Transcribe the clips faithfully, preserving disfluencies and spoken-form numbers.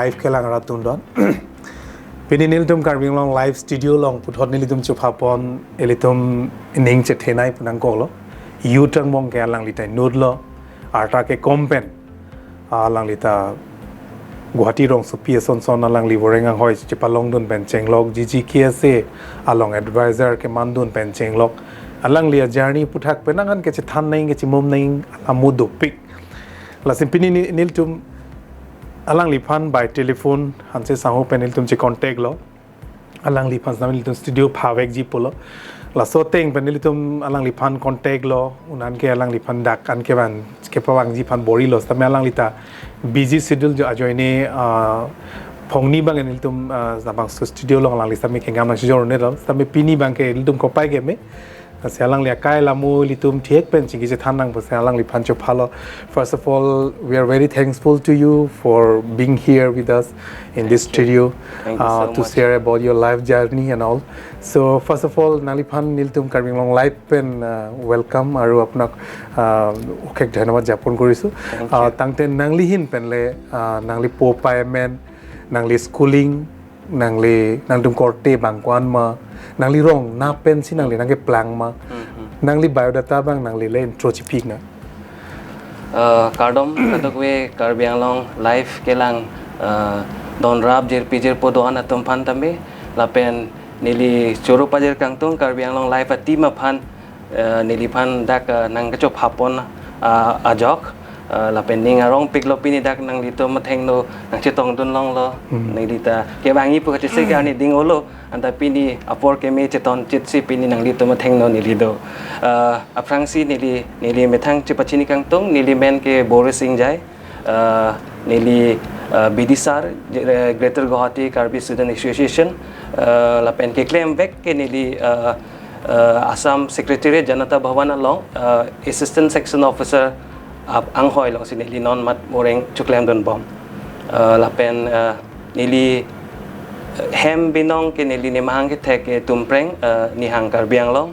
Live kelang rat tundon. Pini nelitum Karbi Anglong Live Studio along puthot nelitum chepha pon, ilitum ning chethenei pu nangkoklo. Youth angbong ke alangli ta inut lo, arta ke kom pen, alangli ta Guwahati rongsopi ason son alangli voreng anghoi chepalongdun pen chenglok, G G K S A along advisor kemandun pen chenglok. Alangli a-journey aputhak penang an kechethan nang, kechimum nang, alam dopik. Lasi pini ni-, nelitum alangliphan by telephone, hanse sangho pen nelitum che-contact lo. Alangliphan sami nelitum studio phavekji pulo. Laso ateng pen nelitum alangliphan contact lo, un-an ke alangliphan dak an kevang, kepavangji aphan borilo. Sami alangli ta busy schedule jo ajoine, ah, phongni abang nelitum, ah, labangso studio along alangli sami kengam nangchijor un-e lo. Sami pini abang ke nelitum kopai keme. Lasi alangli akai alam ilitum thik pen chingki chethan nang pusi alangliphan chophalo. First of all, we are very thankful to you for being here with us in this Thank you. studio, Thank you uh, so to much. share about your life journey and all. So first of all, nangliphan nelitum Karbi Anglong Live pen, uh, welcome, aru apunak, uh, okhek dhanyabad japon koriso. Thank Uh, you. Tangte nangli ahin pen le, uh, nangli po pai amen, nangli schooling, nangli, nangtum korte abang ko-an ma, nangli rong na pensi nangli nangkeplang ma, Hmm, hmm. nangli biodata abang nangli le intro chipik na. Uh, kardom, kadokave Karbi Anglong Live kelang, uh, donrap jirpi jirpo do-an atum aphan tame, lapen neli choro pajir kangtung Karbi Anglong Live a-team aphan, eh, neliphan dak, eh, nangkachopha pon, ah, ajok, eh, lapen ning arongpiklo pini dak nanglitum athengno nangchetongdun longlo, Hmm. neli ta kevangji pu kachesik arni ding-olo, anta pini apor keme cheton chitsi pini nanglitum athengno neli do. Eh, aphrangsi neli, neli methang chepachini kangtung, neli men ke Boris Engjai, eh, neli, eh, B D S A R, eh, Greater Guwahati Karbi Student Association, eh, lapen keklemvek ke neli, eh, eh, Assam Secretariat Janata Bhavan along, eh, Assistant Section Officer ap anghoi alongsi neli non mat moreng choklemdunbom. Eh, lapen, eh, neli, eh, hem binong ke neli nemahang kethek ke Tumpreng, eh, Nihang Karbi Anglong.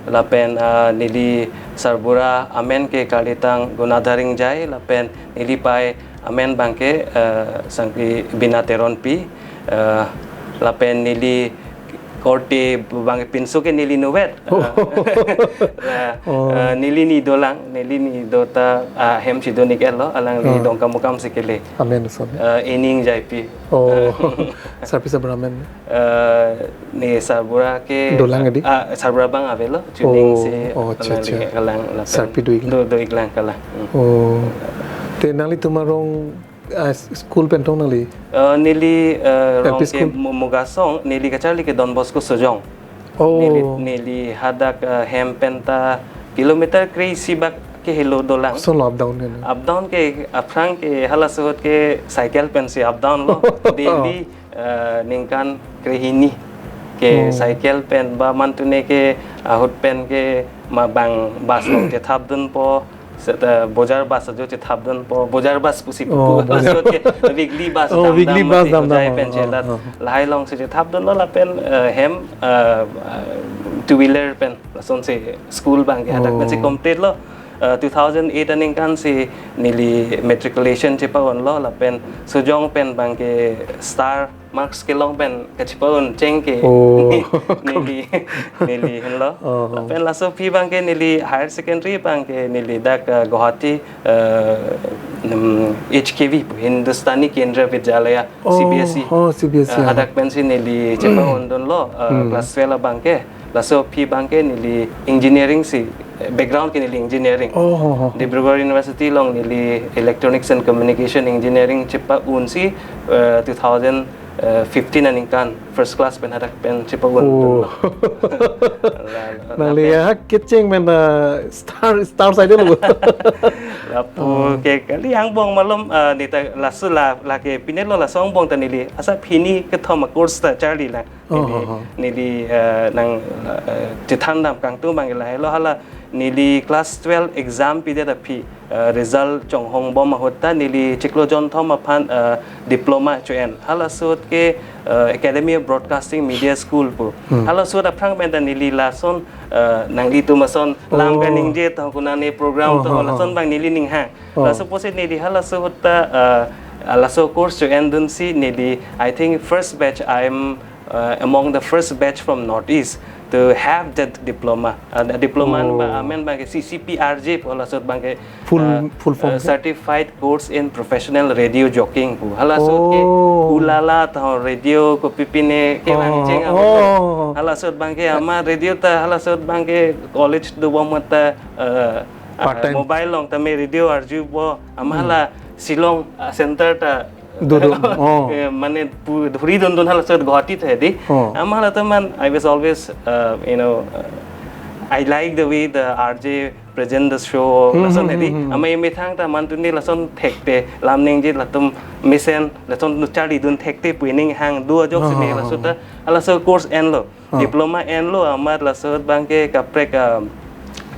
Lapen, eh, neli sarbura amen ke Karlitang Gunadhar Engjai, lapen neli pai amen abangke, eh, Sangpi Bina Teronpi, eh, lapen neli korte abang pinso ke neli inutvet. Oh. Eh, la, Oh. eh, neli ni dolang, neli ni dota, ah, hem si donik elo, alangli Oh. Dongkamukam si kele. Amen, son. Eh, Eni Engjaipi. Oh. Sarpi sarbura amen. Eh, ne sarbura ke Dolang adi? Ah, sarbura abang avelo, chuning Oh, si oh, acha, alangli acha. Kelang lapen Sarpi do-iklang. Do, do-iklang kelang. Hmm. Oh. Te nanglitum arong, ah, school pen tong nangli? Eh, neli, eh, L P rong ke school? Mu-, Mugasong, neli kacharli ke Don Bosco Sojong. Oh. Neli, neli hadak, eh, hem pen ta kilometer kre-isi bak ke helo dolang. Koson lo up down ke na? Up down ke, aphrang ke halaso ahut ke cycle pensi up down lo. Daily, eh, ningkan krehini ke Oh. cycle pen ba mantune ke ahut pen ke ma bang bus along chethapdunpo, seta bojar bus ajo chethapdunpo, bojar bus pusi Oh, pupu bojar. Ahut ke weekly bus Oh, dam weekly dam bus mati dam dam, hojai oh, pen oh, chelat. Oh. Lahai alongsi chethapdunlo lapen, eh, hem, eh, two wheeler pen lasonsi school abangke hadak Oh. pensi complete lo. Eh, two thousand eight aningkan si neli matriculation chepa-unlo lapen Sojong pen abangke star marks kelong pen kachepa-un cheng ke Oh. neli, neli henlo. Oh. Lapen laso aphi abangke neli higher secondary abangke neli dak, eh, Guwahati, eh, hmm, H K V pu, Hindustani Kendriya Vidyalaya, Oh, C B S E. Oh, C B S E, Eh, ah. Hadak pensi neli chepa-undunlo, eh, Hmm. class twelve abangke. Laso aphi abangke neli engineering si, eh, background ke neli engineering. Oh, oh, oh. Dibrugarh University along neli Electronics and Communication Engineering chepa-un si, eh, two thousand fifteen aningkan first class pen hadak pen chepa-un. Oh. La, la, Nangli lapen ya kecheng pen, eh, star, star side lo. Lapu Oh. ke kali angbong malom, eh, neta laso la, lake pinelo laso angbong ta neli asap hini kethom a-course ta charli lang. Oh, Neli, oh, oh. neli, eh, nang, eh, chethan dam kangtung abang lahelo hala neli class twelve exam pidet aphi, eh, result chonghongbom ahut ta neli chiklo jonthom aphan, eh, diploma cho-en. Halaso ahut ke, eh, Academy of Broadcasting Media School pu. Hmm. Halaso ahut aphrang pen ta neli lason, eh, nanglitum ason lam Oh. kaningje to kunani program Oh, to oh, lason oh. abang neli ninghang. Oh. Laso apotsi neli halaso ahut ta, eh, Laso course cho-en dunsi neli, I think first batch, I am uh, among the first batch from Northeast to have that diploma. Uh, the diploma Oh. ba amen bangke C C P R J pu, laso bangke Full- uh, full form uh, ke? Certified Course in Professional Radio Jockeying pu. Halaso ke Oh. ulala ta radio ko pipine ke Oh, mangjeng oh. Halaso bangke ama radio ta, halaso bangke college dobom ta uh, uh, Part time. Mobile along tame radio arjupo, ama hala Shillong uh, center ta Dodon, oh. Eh, mane pu- dhuri dondon halaso Guwahati ta hedi. Oh. Ama hala ta man, I was always, uh, you know, uh, I like the way the R J present the show. Hmm, Lason hmm, hedi. hmm, hmm. Ama emethang ta man tuni lason thekte, lam ningje latum mesen, lason nu charlidun thekte pu ining hang do ajok sini Oh. laso ta, halaso course enlo. Oh. Diploma enlo, ama laso bangke kaprek, um,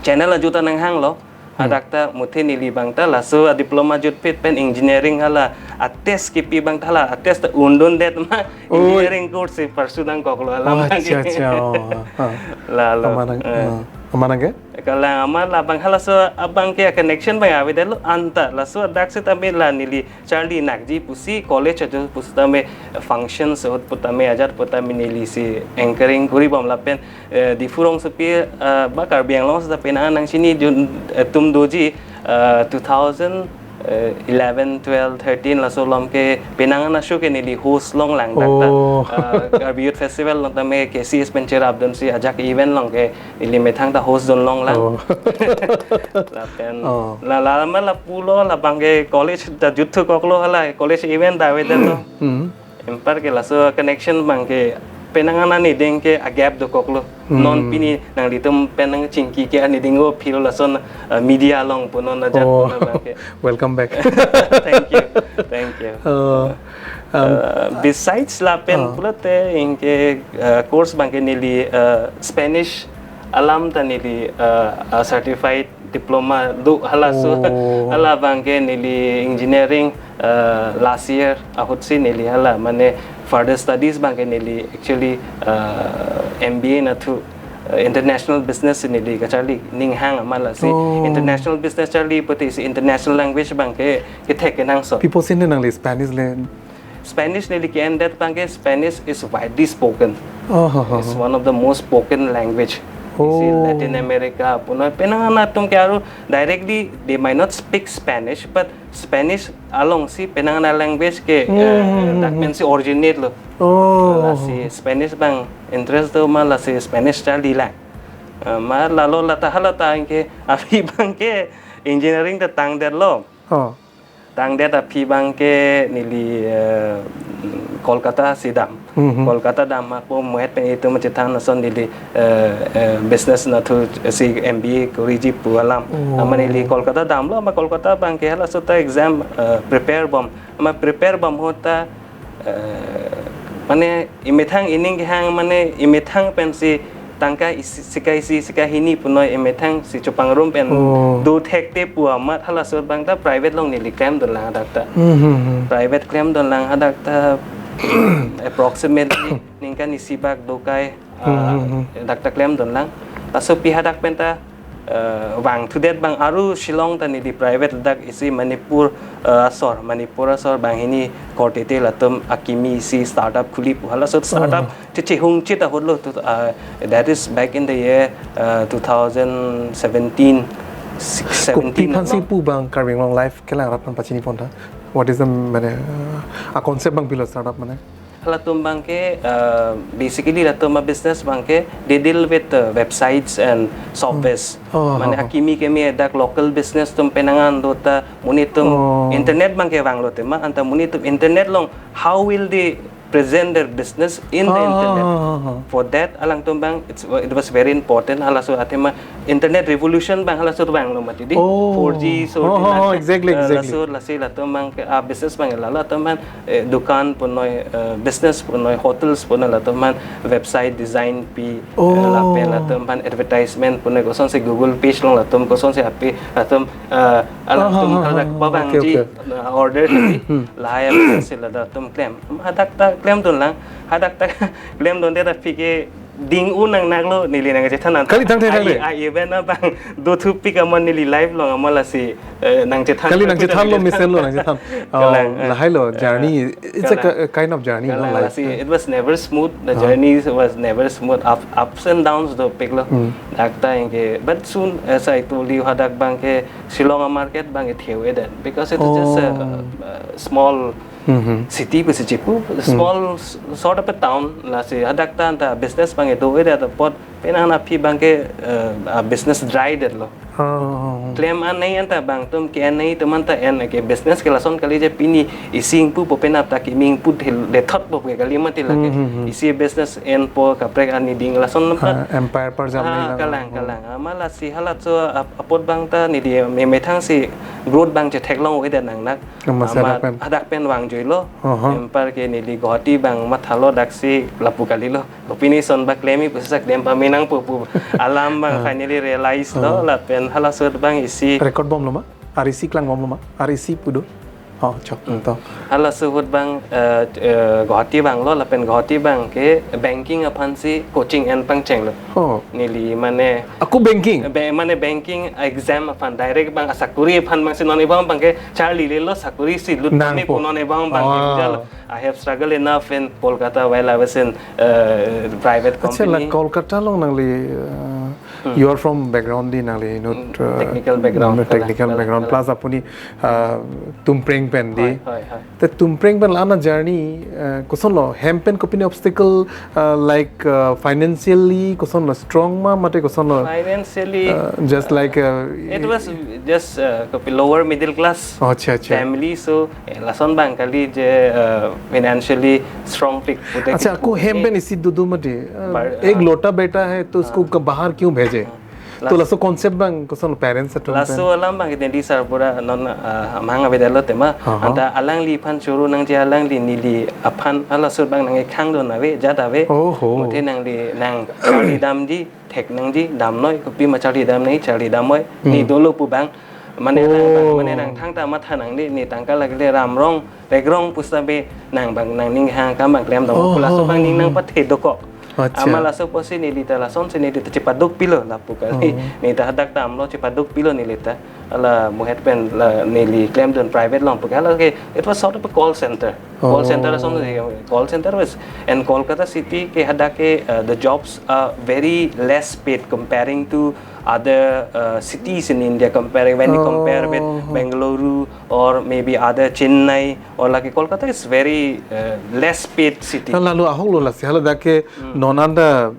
channel ajuta nanghanglo. Hadak ta muthe neli bang ta laso a diploma jutpit pen engineering hala a test kipi bang ta hala a test ta undun det ma Oh. Engineering course si pursue nangkoklo alam Oh, acha, acha. Oh, ah. Lalo. Amanang, Eh. ah. Amanang ke? Kalang ama labang halaso abang ke connection bang avedetlo anta laso adak si tame la neli charli nakji pusi college ajo pusi tame functions ahut pu tame ajat pu tame neli si anchoring kuri bom lapen eh, Diphu rongsopi eh, ba Karbi Anglong seta penang nangchini jun eh, tum doji eh, two thousand eleven, twelve, thirteen laso along ke penang ana show ke neli host longlang dak ta. Oh. Eh, Karbi Youth Festival along tame K C S pen cherap dunsi ajak event along ke neli methang ta host dun longlang. Oh. Lapen Oh. la la ma lapulo labang ke college ta juthu koklo hala college event ta avedetlo. Hmm. Empar ke laso connection bang ke penang ana niding ke a gap dokoklo. Hmm. Non pini nanglitum penang chingki ke aniding o philo lason uh, media along punon ajak Oh. Punon bang ke. Welcome back. Thank you. Thank you. Uh, um, Uh, besides lapen Ah. pulote ingke uh, course bang ke neli uh, Spanish alam ta neli uh, uh, certified diploma do halaso Oh. hala bang ke neli engineering uh, last year ahut si neli hala mane further studies bang ke neli actually uh, M B A nathu uh, international business neli kacharli ninghang ama lasi Oh. international business charli pute isi international language bang ke kethek kenangsot. People sini nangli Spanish le. Spanish neli ke-endet bang ke Spanish is widely spoken. Oh, ho, ho, It's ho. one of the most spoken language. Isi Oh. Latin America puno penang ana atum ke aru directly they might not speak Spanish but Spanish along si penang ana language ke Hmm, eh, hmm, hmm, dak hmm. pen si originate lo. Oh. Lasi Spanish bang interest do ma lasi Spanish charli lang. Eh, ma lalo lata hala ta ke aphi bang ke engineering ta tangdetlo. Oh. Tangdet aphi bang ke neli eh, Kolkata si dam. Mhm. Kolkata dam ma po muhet pen itum chethan ason neli eh, eh, business nathu si M B A koriji pu alam. Oh. Ama neli Kolkata damlo ama Kolkata bang ke halaso ta exam eh, prepare bom. Ama prepare bom ahut ta eh, mane emethang ining kehang mane emethang pensi tangka isi, sika isi sika hini punoi emethang si chopangrum pen Oh. do thekte pu amat halaso bang ta private along neli klemdun lang dak ta. Hmm, hmm, hmm. Private klemdun lang hadak ta approximately ningkan isi bak dokai Hmm, hmm, ah, dak ta klemdun lang. Laso pi hadak pen ta eh, vangthudet bang aru Shillong ta neli private dak isi Manipur eh, asor Manipur asor banghini korte te latum akimi isi startup khuli pu halaso startup Oh. chichi hungchit ahut lo tu, uh, that is back in the year uh, two thousand seventeen, six, Kopi seventeen aphansi no? Pu bang Karbi Anglong Live kelang arat aphan pachini pon ta. What is the mane uh, a concept bang pilo startup mane? Halatum bang ke uh, basically latum a business bang ke they deal with uh, websites and softwares. Oh, Mane oh, oh. Akimi kemi dak local business tum penang an do ta monit tum Oh. internet bang ke vanglo tema anta monit tum internet along how will they present their business in the Oh, internet. oh, oh, oh. For that alangtum bang it's, it was very important halaso athema internet revolution bang halaso vanglo mati di Oh. four G so Oh, di oh, laso, exactly, eh, exactly. Laso lasi latum bang ke ah, business bang lalo latum bang eh, dukan punoi eh, business punoi hotels punoi latum bang website design pi eh, Oh. Lapen latum bang advertisement punoi koson si Google page along latum koson si api latum eh, alangtum Ah, ah, ah, hadak ah, pabang okay, ji okay. eh, order si lahai si latum klem hadak ta klemdun lang hadak ta klemdunde ta aphi ke ding-u nangnaklo, neli nangchethan an. Kali tangte, tangte. A, a event abang dothupik amat neli life along amat lasi, eh, nangchethan. Kali nangchethanlo, mesenlo nangchethan. Oh, kalang, eh, lahai lo, eh, journey. It's a kalang. Ki-, a kind of journey, no, kalang, life. Lasi, eh, it was never smooth. The, ah, journey was never smooth. Up, ups and downs dopiklo. Hmm. Dak ta anke. But soon, as I told you, hadak abangke Shillong market abangke thewe that. Because it is just a, oh, a small, mhm, city pusi chipu, hmm, small s-, sort of a town. Lasi hadak ta anta business abangke do-e that apot penang aphi abangke, eh, a business dry detlo. Oh. Klem an nangji anta abang atum ke-en nangji atum anta en ke business ke lason kali je, pini isi ingpu po penap ta kimi ingpu thil lethot po ke kali mati lake. Hmm, hmm, hmm. Isi business enpo kaprek ani ding lason nampak. Ah, empire par jam, ah, nangji lang. Kalang, oh, kalang. Amat lasi halaso ap-, apot abang ta neli me-, methang si growth abang chetheklong-e det nangnak. Amat, amat hadak pen, hadak pen vangjuilo. Aha. Empire ke neli Guwahati abang mathalo, daksi lapu kalilo. Kopi ason ba klemji pusi klem pame nangpo pu alam abang, ah, finally realize lo, ah, lapen halaso ahut abang isi. Record bomlo ma? Ar isi klangbomlo ma? Ar isi pu do? Oh, chok, hmm, to. Halaso ahut abang, eh, eh, Guwahati vanglo, lapen Guwahati abangke banking aphan si coaching en pangchenglo. Oh. Neli mane. Ako banking? Be-, mane banking exam aphan, direct abang asakuri aphan abang si non ebang abangke charlilelo, sakuri si lut nangpo, ne pu non ebang abang, oh, jalo. I have struggled enough in Kolkata while I was in, uh, private company. Accha, la Kolkata along nangli, uh, hmm, you are from background di nangli, you know, hmm, uh, technical background, technical, kalang, background, kalang. Plus apuni, uh, Tumpreng pen di. Hoi, hoi, hoi. Te Tumpreng pen la-an a journey, uh, kosonlo, hem pen kopine obstacle, uh, like, uh, financially kosonlo, strong ma mate kosonlo? Financially, uh, just like, uh, it was just, uh, kopi lower middle class, oh, accha, accha, family, so, eh, lason abang kali je, uh, financially strongpik pute. Accha, ako hem pen isi dodo mati. Uh, bar-, ek, uh, lota beta hai, to usko, uh, ka-, bahar kyun bheje? Uh, to las-, laso concept abang koson parents atum pen? Laso alam abang neli sarbura non, uh, amang avedetlo tema. Uh-huh. Anta alangliphan choro nangji, alangli neli aphan halaso ahut abang nangkhangdun ave, jat ave. Oho. Mate nangli nang charli damji, thek nangji, damnoi, kopi ma charli dam nangji, charli damnoi. Hmm. Ne dolo pu abang. Mane nang abang, oh, mane nang thangta matha nang di, ne tangka lake le ram rong, rek rong pusi be nang abang nangning hang akam abang klem dam. Oh, pu laso abang, oh, ning nang, oh, pathe dokok. Accha. Amat laso apotsi neli ta lasonsi neli ta chepaduk pilo lapu kali. Oh. Ne ta hadak damlo chepaduk pilo neli ta. Hala muhet pen la neli klemdun private along pu ke, hala ke, it was sort of a call center. Call center, oh, lason, call center was, and Kolkata city ke hadak ke, uh, the jobs are very less paid comparing to other, uh, cities in India, comparing when you compare with, oh, Bengaluru or maybe other Chennai or lake Kolkata is very, uh, less paid city. Kan lalu ahok lo lasi, hala dak ke, hmm, non anta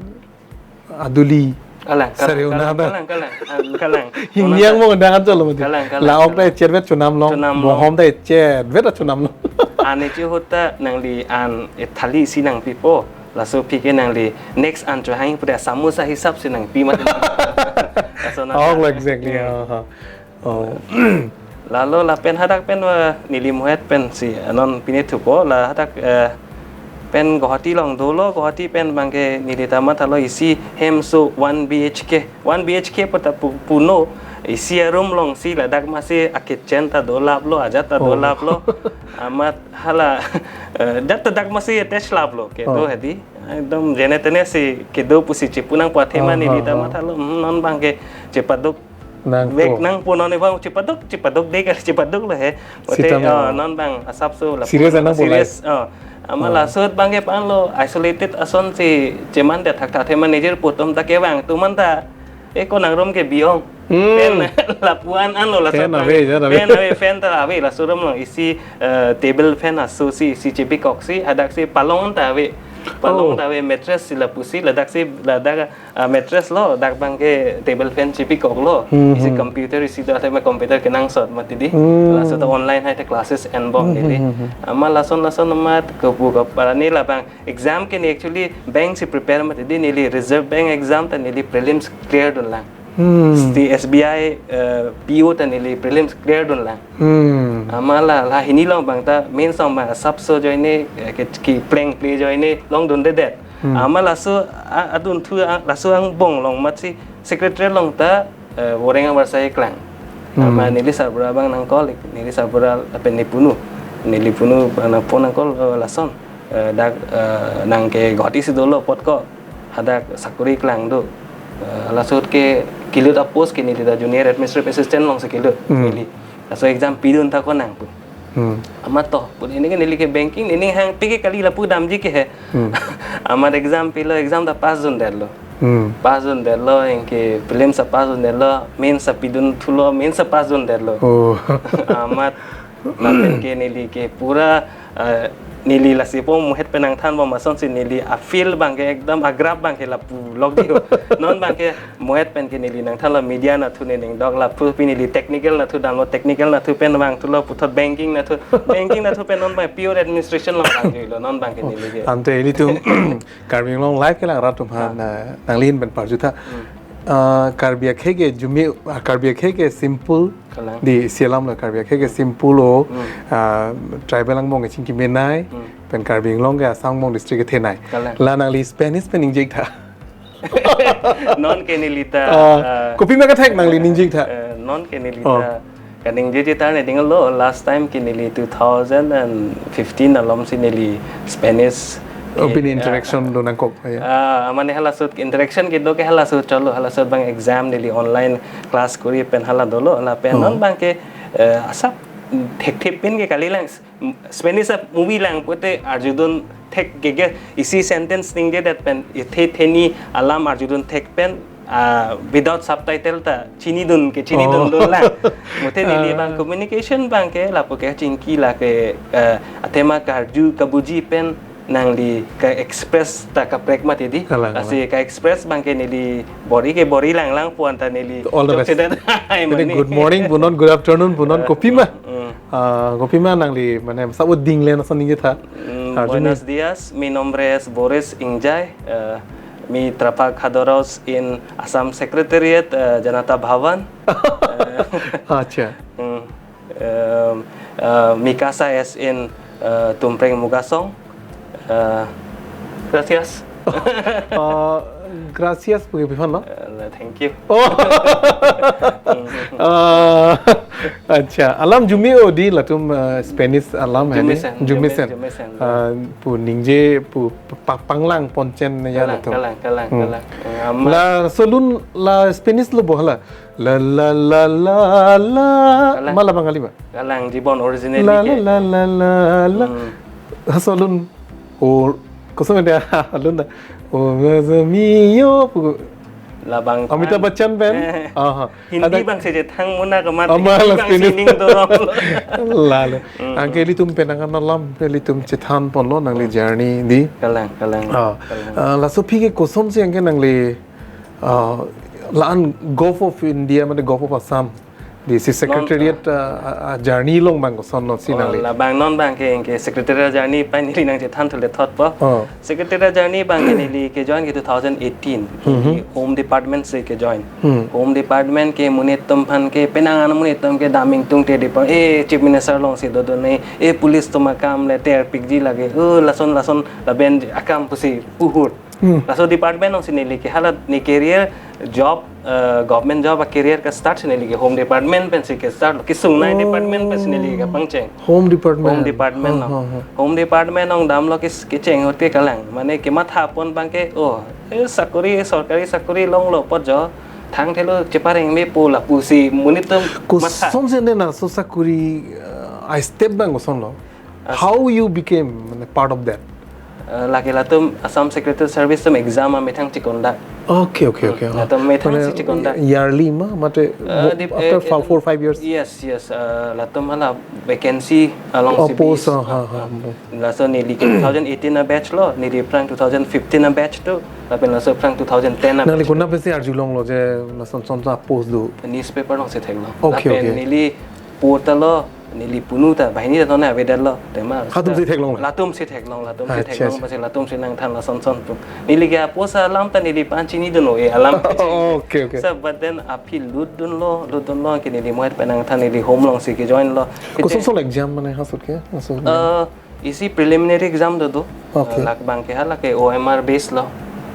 aduli. Kalang, kalang, sari kalang, una anta. Kalang, kalang, ah, kalang. Hingyang mo dangan cholo mati. Kalang, kalang, la-ok ta, kalang, echetvet chonamlong, chonamlong. Mohom ta echetvet chonamlong. Ane chu ahut ta nangli an ethali isi nangpipo. Laso aphi ke nangli next an chohang pura samosa hisap si nangpi mati. Laso na. Oh, ta, exactly. Hmm. Aha. Oh. Lalo lapen hadak pen, eh, neli muhet pensi, eh, non pine thupo, la hadak, eh, pen Guwahati along dolo, Guwahati pen abangke neli ta mathalo isi hem so one B H K. One B H K pu ta pu-, puno, isi a-room alongsi ladak masi a-kitchen ta dolaplo, ajat ta, oh, dolaplo. Amat hala, eh, jat ta dak masi attach laplo, kedo, oh, hedi. Ekdom jene tene si kedo pusi chipu nangpo athema, oh, neli ta, oh, oh, mathalo, hmm, non abangke chepaduk nangpo. Vek nangpo non ebang chepaduk, chepaduk de kali chepaduk lo he. Sita, mate, mo, oh, non abang asapso lapu serious nang, nangpo serious, life. Oh. Amat, oh, laso ahut abangke panlo isolated asonsi cheman de thakthak athema nijor pu atum ta kevang atum anta. Eh, ko nang room ke bi-ong. Hmm. Fan lapu-an anlo laso. Fan abang ave, fan ave. Fan ave, fan ta ave, laso room along isi, eh, table fan aso si, isi chepikok si, hadak si palong ta ave. Palong, oh, ta ave, mattress si lapusi, ladak si, ladak, ah, mattress lo, dak abangke table fan chepikoklo. Hmm, isi, hmm, computer isi do, athema computer kenangsot mati di. Hmm. Laso ta online hai ta classes enbom, hmm, neli. Hmm, hmm, hmm. Amat lason lason amat kepu keparani labang. Exam ke ne actually bank si prepare mati di, neli Reserve Bank exam ta neli prelims clear dunlang. Hmm. Sti S B I, eh, P O ta neli prelims clear dunlang. Hmm. Amat la, la hini along abang ta mains along abang asapso ajoine, eh, ke, kepleng ple ajoine longdundedet. Hmm. Amat laso a-, adunthu a-, laso angbong along amatsi Secretariat along ta, eh, voreng avarsai klang. Hmm. Amat neli sarbura abang nang-call, neli sarbura lapen ne punu. Neli punu abang nang-phone nang-call, eh, lason. Eh, dak, eh, nang ke Guwahati si dolo apot ko. hadak sakori klang do. Eh, laso ahut ke kelut a-post ke neli ta junior administrative assistant alongsi kelut Hmm. neli. Laso exam pidun tha konang pu. Hmm. Amat to, pu neli ke neli ke banking, neli hang pike kali lapu damji ke he. Hmm. Amat exam pilo, exam ta pass dundetlo. Hmm. Pass dundetlo, anke prelims ta pass dundetlo, mains ta pidun thulo, mains ta pass dundetlo. Oh. Amat lapen ke neli ke pura, eh, neli lasi po muhet pen nangthan bom asonsi neli a-field abang ke ekdom a-graph abang ke lapu lok di ho. Non abang ke muhet pen ke neli nangthanlo media nathu nening dok lapu pi neli technical nathu damlo, technical nathu pen vangthulo puthot banking nathu, banking nathu pen non abang pure administration along vangjuilo non abang ke neli ke. Ante ilitum Karbi Anglong Live kelang rat atum aphan, ah, nanglin pen parjutha. Hmm. Ah, Karbi akhei ke jumi, ah, Karbi akhei ke simple Kalang. Di isi alam lo Karbi akhei ke simple lo, Hmm. ah, tribal angbong ke chingki menei, Hmm. pen Karbi Anglong ke Assam angbong district kethenei. Kalang. La nangli Spanish pen ningjek tha. Non ke neli ta, Ah, ah, kopima kethek nangli ningjek tha. Eh, non ke neli Oh. ta kaningjeje ta ne dinglo, last time ke neli two thousand and fifteen alomsi neli Spanish Oh, ke, pini ah, interaction do nangkok, ya. Ah, mane hala ahut interaction kedo ke hala ahut cholo, hala ahut abang exam neli online class kori pen hala dolo, lapen Oh. non abang ke, eh, asap thekthip pen ke kalilang, Spanish a-movie lang pute arjudun thek ke ke isi sentence ningjedet pen ithe theni alam arjudun thek pen, ah, without subtitle ta chinidun ke chinidun Oh. dun lang. Mute neli Ah. abang communication abang ke lapu ke chingki lake, eh, athema karju kabuji pen nangli ka-express ta kaprek mati di. Kalang, Lasi kalang. ka-express abang ke neli bor-i ke bor-i lang lang puan ta neli All the best. chokchedet. Hai Jadi mane. good morning punon, good afternoon punon, Eh, kopima. mm. Ah, kopima nangli, mane, sabo dinglen ason ningje tha. Mm, Ah, Juni. Buenos días, mi nombre es Boris Ingjai. Eh, mi trabajo en Assam Secretariat, eh, Janata Bhavan. Eh, Acha. mm. Em, eh, mi casa es en, eh, Tumpreng Mugasong. Eh, gracias. Ah, gracias pu ke pi aphan lo? Eh, thank you. Oh. Ah, acha. Alam jumi o di latum, eh, Spanish alam Jumi hedi. sen, Jumi jumi, sen. jumi sen. Ah, pu ningje pu pa-, panglang ponchen ya Kalang, latum. kalang, kalang, Hmm. kalang. Eh, ama- Laso alun la Spanish lo bo hala. La la la la la. Kalang. Ma la Bangali ma? Kalang, jibon originally La ke. la la la la la. Hmm. Laso alun. O, koson dia alun da. O, Dios mío, pu. Labang Amitabh tan. Bachchan pen. Eh. Aha. Hindi Ada bang se je thang muna kemat. Ama Hindi la bang Spanish. sining dorong. Lalo. Hmm. Anke ilitum penang alam, ilitum chethan ponlo nangli journey di. Kalang, kalang. Ah. Kalang. Ah, laso aphi ke kosonsi anke nangli, ah, la-an Govt of India, mane Govt of Assam, di si Non, Secretariat, ah, ah, ah, journey along bang koson non si Oh, nangli. labang non abang ke, ke Secretariat journey pen neli nangchethan thule thot po. Oh. Secretariat journey abang ke neli ke join ke two thousand eighteen. Mhm. Neli Home Department si ke join. Hmm. Home Department ke monit atum aphan ke penang an monit atum ke dam ingtungte depart, eh, Chief Minister alongsi dodun ne, eh, police atum akam le terpikji lake, oh, lason lason lapen akam pusi puhur. Hmm. Laso department alongsi neli ke hala ne career job, eh, government job a-career ke-start si neli ke Home Department pensi ke-start lo. Kesungnei Oh. department pensi neli kapangcheng. Home Department. Home Department Ha, along. ha, ha. Home Department along damlo ke, kecheng ahut ke kalang. Mane kematha pon abang ke, oh, eh, sakori, sorkari sakori longlo apot jo. Thangthelo chepareng mepo lapusi monit atum matha. Kosonsi ne laso sakori, eh, a-step abang koson lo? As- How you became, mane, part of that? Eh, lake latum Assam Secretariat Service atum exam amethang checonduct. Okay, okay, Hmm, okay. latum methang Mane, si checonduct. yearly ma, mate, Eh, mo-, di-, after eh, fi-, eh, four, five years? Yes, yes. Eh, latum hala vacancy alongsi Oh, post, base. ah, ha, ha, Ah, ah. mo. Laso neli ke two thousand eighteen a-batch lo, neli aphrang two thousand fifteen a-batch do, lapen laso aphrang two thousand ten a-batch Nangli do. konat pensi arjulonglo je lason son sa post do? Newspaper alongsi theklong. Okay, Lapen okay. neli portal lo, neli punu ta, banghini ta tone avedetlo, tema. Hatumsi theklong la? Latumsi theklong, latumsi Acha, theklong, acha. pasi latumsi nangthan lason son pu. Neli ke apost alam ta neli aphan chinidun o, eh, alam ta chinidun. Okay, okay. So, but then aphi lutdunlo, lutdunlo, ke neli muhet pen nangthan neli Home alongsi ke join lo. Koson Kete- son exam mane ha ahut ke? Laso Eh, isi preliminary exam do do. Okay. Eh, lake abang ke hala ke O M R base lo.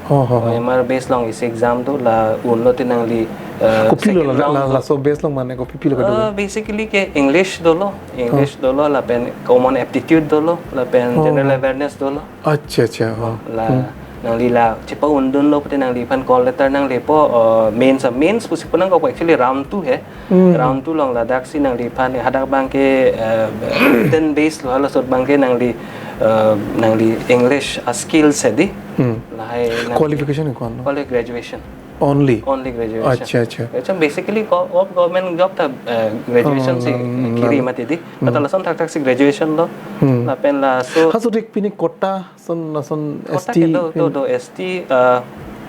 Ho, ho, ho. O M R base along isi exam do la unlo te nangli, eh, Kopilo second la, round la, do. laso base along mane kopilo kedo? Eh, basically ke English dolo, English Oh. dolo, lapen common aptitude dolo, lapen Oh. general awareness dolo. Acha, acha, oh. La Hmm. nangli la chepa-undunlo pute nangliphan call letter nanglepo, uh, mains, uh, mains pusi punangkok actually round two he. Hmm. Round two along ladak si nangliphan hadak abangke, uh, written base lo, halasot abangke nangli, uh, nangli English, uh, skills he di. Hmm. Lahai nang- Qualification ko-an lo? Quali-, graduation. Only? Only graduation. Acha, acha. Graduation basically go-, of government job ta, uh, graduation si, hmm, kiri lalo. Mati di. Hmm. Kata lason thakthak si graduation lo. Hmm. Lapen laso. Halaso dik pini quota son, son quota S T ke do, do, pin- do, S T, uh,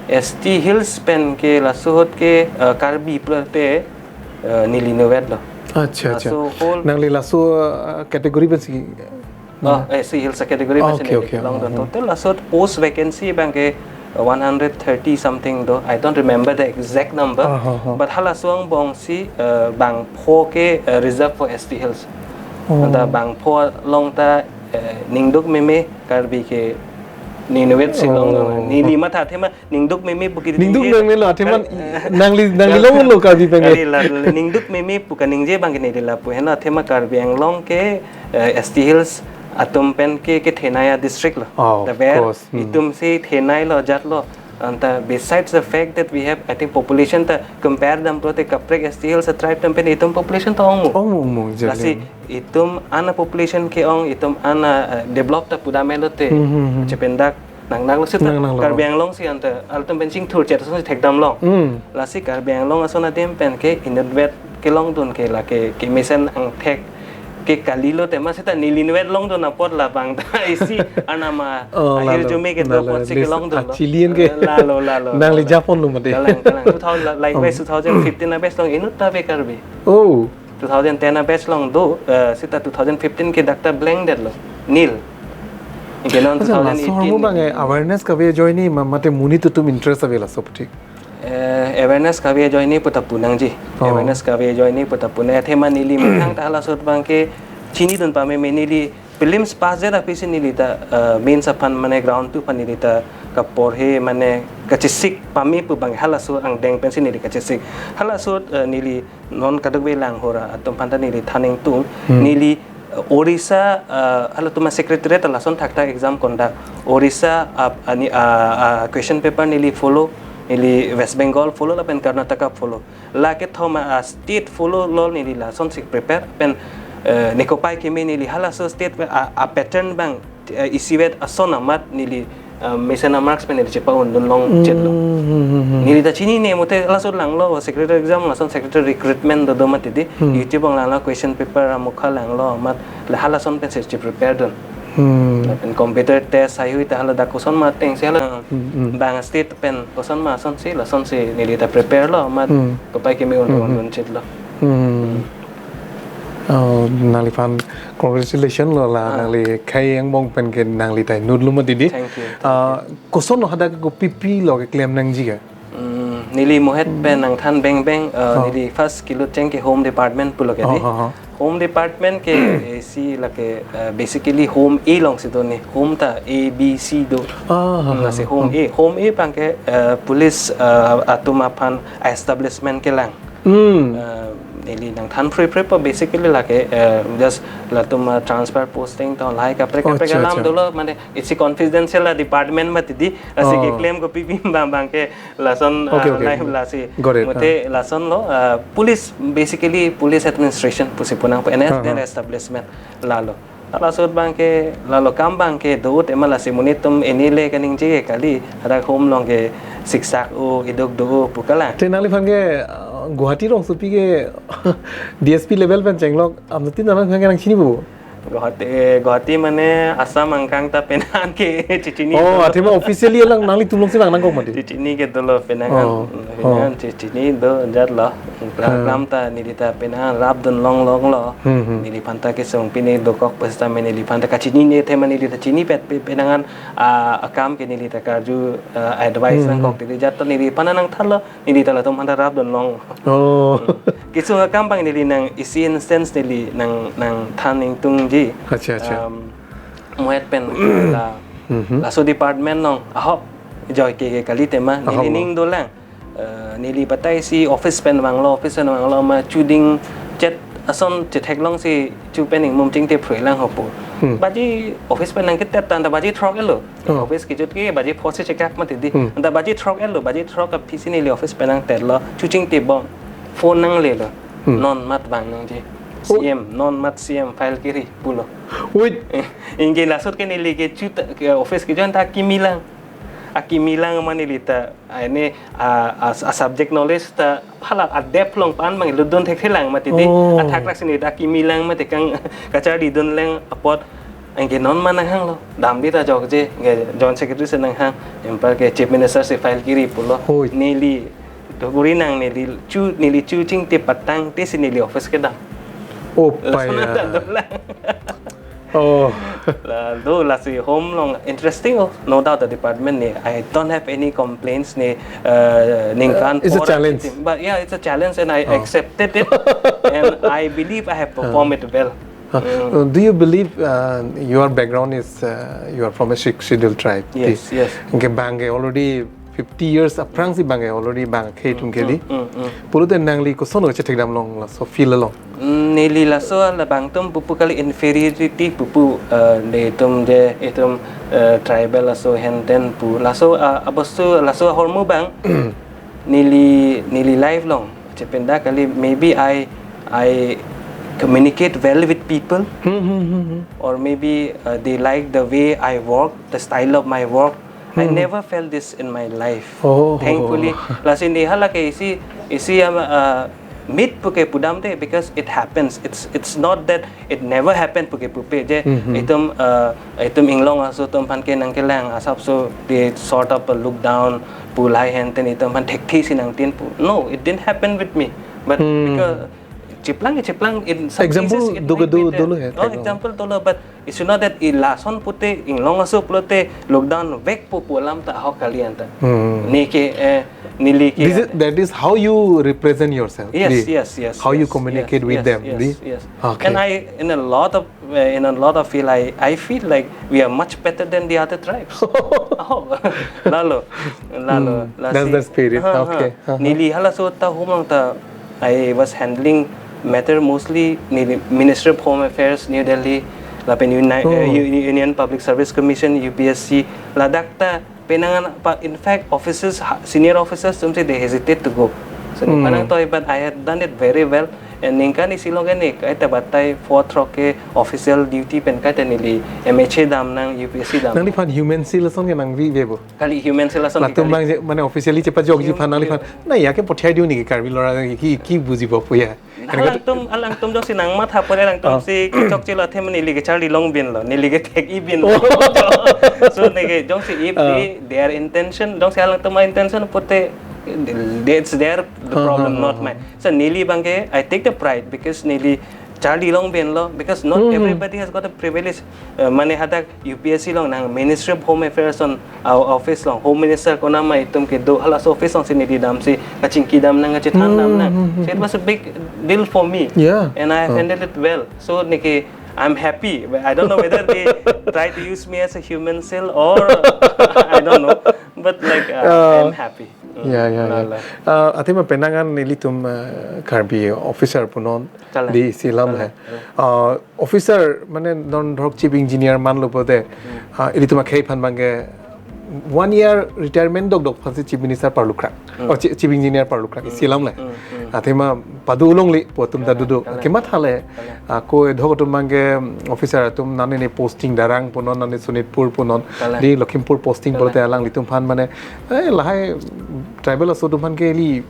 S T Hills pen ke laso ahut ke, uh, Karbi pulote, uh, neli inutvet lo. Acha, acha. Laso whole nangli laso, uh, category pensi? Oh, eh, S T Hills category pensi. Okay, neli okay. Kelongdun. Hmm. Total laso ahut post vacancy abangke, uh, one hundred thirty something do. I don't remember the exact number. Ah, ha, ha. But halaso angbong si, uh, bangpho ke, uh, reserve for S T Hills. Oh. Anta bangpho along ta, eh, ningduk meme Karbi ke neli inutvet si long. Oh. Neli matha athema ningduk meme pu ke ningduk ningje meme lo, athema kar-, eh, nangli, nangli long lo Karbi pen ke. Kali la, ningduk meme pu kaningje abangke neli lapu henlo athema Karbi Anglong ke, eh, S T Hills atum pen ke, kethenei a-district lo. Oh, of course. Hmm. Itum si thenei lo, jat lo. Anta besides the fact that we have, I think, population ta compare dam pulote kaprek S T Hills a-tribe atum pen itum population ta ongmu. Ongmu, ongmu, exactly. Lasi itum an a-population ke-ong, itum an a, eh, develop ta pudam lote. Hmm, hmm, hmm. Chependak nang, nang lo sita. Nang, nang lo. Karbi Anglong si anta altum pen chingthur chet ason si thekdam long. Hmm. Lasi Karbi Anglong ason adim pen ke inutvet kelongdun ke lake kemesen angthek ke kalilo tema sita neli inutvet longdun apot labang ta isi anama. Oh, ahir lalo, jume ke lalo, apot si list kelongdun lo. Achilian ke. Eh, lalo, lalo, nangli lalo. Japon lo mati. Kalang, kalang. Two thousand, likewise, hmm, two thousand fifteen a-batch along inut ta ave Karbi. Oh. Two thousand ten a-batch along do, eh, sita two thousand fifteen ke dak ta blank det lo. Nil. Anke non acha, laso two thousand eighteen ahormu abang, eh, awareness kave ajoine ma-, mate monit atum interest ave laso aphuthak? Eh, awareness kave ajoine puta pu nangji. Oh. Awareness kave ajoine puta pu nang. Athema neli methang ta halaso ahut abangke chinidun pameme, neli prelims pass det aphi si neli ta, eh, mains aphan mane ground two aphan neli ta kaporhe mane kachesik pame pu abang halaso angdeng pensi neli kachesik. Halaso ahut, eh, neli non kadokave langhor atum aphan ta neli than ingtung, hmm, neli, eh, Orissa, eh, halatum a-secretariat ta lason thakthak exam conduct. Orissa, ap-, ani, ah, ah, question paper neli follow, neli West Bengal follow lapen Karnataka follow. La kethom a-state follow lo neli lasonsi prepare pen, eh, nekopai keme neli halaso state pen a, a-pattern abang, eh, isivet ason amat neli, eh, mesen a-marks pen neli chepa-undun long chet lo. Hmm, hmm, hmm, hmm. Neli ta chinine mate laso langlo, secretary exam lason secretary recruitment do do mati di. Hmm. YouTube along langlo, question paper amukha langlo amat, la halason pensi cheprepare dun. Hmm. Lapen computer test haihui ta hala dak koson ma ateng si hala, hmm, hmm, bang state pen koson ma asonsi, lasonsi neli ta prepare lo amat, hmm, kopai keme un, hmm, hmm, un chet lo. Hmm. Oh, nangliphan congratulations lo la, ah, nangli khei angbong pen ke nangli ta inut lo mati di. Thank you, thank you. Ah, koson lo hadak ke kopipi lo keklem nangji ke? Hmm, neli mohet pen nangthan bengbeng, eh, oh, neli first kelut cheng ke Home Department pulo ke di. Oh, oh, oh. Home Department ke, eh, si lake, eh, basically Home A alongsi do ni. Home ta A, B, C do. Ah, hmm, ah, lasi ah, Home ah. A. Home A abangke, eh, police, eh, atum aphan establishment kelang. Hmm. Eh, neli nangthan phrepre po basically lake, eh, just latum, eh, transfer posting to lahai kaprek, oh, kaprek acha, alam acha. Dolo mane isi confidential a-department mati di, lasi, oh, keklem kopipi abang abangke lason, okay, ah, okay. Nai lasi. Got it. Mate, ah, lason lo, ah, police, basically police administration pusi punang pu N S, ah, then, ah, establishment lalo. Laso ahut abangke, lalo akam abangke do-o tema lasi monit atum eni le kaningje ke kali, hadak Home along ke siksak-o, iduk do-o pu kalang. Te nangliphan ke, ah, Guwahati rongsopi ke D S P level pen chenglok, amnutin nangliphan ke nangchini bo? Guwahati, eh, Guwahati mane Assam angkang ta penang ke chechini. Oh, dolo. Athema officially lang nanglitum alongsi vang nangkok mati. Chechini ke dolo penang. Oh, penang, oh. Chechini do jat lo. Kla-, hmm, klam ta neli ta penang rapdun long long lo. Hmm, hmm. Neliphan ta kesung pine dokok pu sitame neliphan ta kachinine athema neli ta chinipet pe-, penang an, ah, akam ke neli ta karju, ah, advice, hmm, nangkok, hmm, neli jat to neliphan nangthan lo. Neli ta latum aphan ta rapdun long. Oh. Hmm. Kesung akam abang neli nang isi instance neli nang, nangthan ingtungji. Acha, acha. Um, mohet pen la, mhm, laso department along ahok joike ke kali tema, ahok neli lo. Ning dolang. Eh, neli batai si office pen vanglo, office pen vanglo ma chuding chet ason chetheklongsi chu pen ingmum chingte phrui lang ho pu. Hmm. Baji office pen nangketet ta anta baji throk-etlo. Oh. Office kejut ke baji pho si chekak mati di. Hmm. Anta baji throk-etlo, baji throk aphi si neli office pen nangtetlo. Chuching tebom. Phone nanglelo. Hmm. Non mat vang nangji. Oh. C M, non mat C M file kiri pulo. Wait. Eh, anke laso ke neli ke chuta ke office ke join ta akimi lang. Akimi lang ma neli ta, ah, ini, ah, ah, ah, subject knowledge ta phalak a-depth along pan bang ludun thekthelang mati di. Oh. Athak lak si neli ta akimi lang mati kang kacharlidun lang apot anke non ma nanghanglo. Damde ta jokje, anke Joint Secretary si nanghang, anparke Chief Minister si file kiri pulo. Hoi. Neli, to kuri nang neli chu, neli chuching te patang te si neli office kedam. Oh, lason paya. Anta dolang. Oh. La, do lasi home along interesting oh. No doubt the department ne. I don't have any complaints ne. Uh, ningkan Uh, it's a four challenge. But yeah, it's a challenge and I Oh. accepted it. And I believe I have performed Oh. it well. Uh, Mm. uh, do you believe, uh, your background is, uh, you are from a Sixth Schedule tribe? Yes, yes. Anke bang ke already fifty years aphrangsi bang ke already bang akhei atum Mm, keli. Mm, mm, mm. Pulote nangli koson kachethekdam long laso field along? Mm, neli laso labang atum pupu kali inferiority pupu, eh, nelitum je itum, eh, tribal laso henten pu. Laso, ah, abostu laso ahormu bang neli, neli life along. Chependa kali, maybe I, I communicate well with people, Hmm, hmm, hmm, hmm. or maybe, uh, they like the way I work, the style of my work. I Hmm. never felt this in my life. Oh. Thankfully, lasi ne hala ke isi, isi ama, uh, mit puke pudam te because it happens. It's, it's not that it never happened puke pupe je Hmm, hmm. itum, uh, itum inglong aso atum aphan ke nangkelang asapso they sort of a look down pu lahai henten itum aphan thekthe si nangtin pu. No, it didn't happen with me. But Hmm. because cheplang cheplang in some Example cases it do might do be there. Dolo hai, Oh, thek lo. Example dolo, but it's not that i lason pute inglong aso pulote look down vek pu pu alam ta ahok kali anta. Hmm. Ne ke, eh, neli ke This is, anta. That is how you represent yourself. Yes, Di? Yes, yes, How you yes, communicate yes, with yes, them, yes, Di? Yes. Okay. And I, in a lot of, uh, in a lot of field, I, I feel like we are much better than the other tribes. Oh, lalo, lalo, Hmm. lasi. That's the spirit. Ha, ha. Okay. Uh-huh. Neli halaso ta home along ta I was handling matter mostly neli Ministry of Home Affairs, New Delhi, lapen Uni-, uh, Hmm. U-, Union Public Service Commission, U P S C, ladak ta penangan pa, in fact, officers, ha-, senior officers atum si they hesitate to go. So, Hmm. penang toi, but I had done it very well. And ningkan isi along ke ne, kaita batai four throk ke official duty pen kaita neli M H A dam nang, U P S C dam. Nangliphan human cell ason ke nangveve bo? Kali human cell ason Latum kali. Bang je, mane officially chepajokji aphan Hum-, nangliphan. Na ya ke pothai diu niki Karbi lora ki, ki bujibo puya. Eneka Alangtum, alangtum jongsi nangmatha pore alangtum Oh. si kechokche lo athe mane neli kecharli longbin lo, neli kethek-ibin lo. Oh. So neke jongsi if Oh. they, their intention, jongsi alangtum a-intention pute, that's their the Oh, problem, oh, not oh. mine. So neli abang ke, I take the pride because neli charli longbin lo, because not Hmm, hmm. everybody has got a privilege. Uh, mane hadak U P S C along nang Ministry of Home Affairs on our office along, Home Minister konama itum kedo halaso office along si neli damsi kachingki dam nang, kachethan dam Hmm, nang. hmm, hmm, So it hmm. was a big deal for me. Yeah. And I have Oh. handled it well. So neke, I'm happy. But I don't know whether they try to use me as a human cell or I don't know. But like, uh, Uh, I'm happy. Mm, Yeah, yeah, yeah. lala. Uh, athema penang an nelitum, uh, Karbi officer punon Kalang. Di isi alam Kalang, hai. kalang. Uh, officer mane non dhorok chief engineer manlo pote, Hmm. uh, ilitum akhei aphan abang ke one year retirement dokdok aphansi chief minister parlukra. Hmm. Oh, chi-, chief engineer parlukra. Hmm. Isi alam le. Hmm, hmm. Athema padu ulongli pu atum ta Kalang, dudu. kalang. Kematha le. Kalang. Ako edhok atum abang ke, um, officer atum nani ne posting Darang punon, nani Sonitpur punon. Kalang. Di Lakhimpur posting Kalang. pulote alanglitum aphan mane, eh, lahai tribal aso atum aphan ke ili,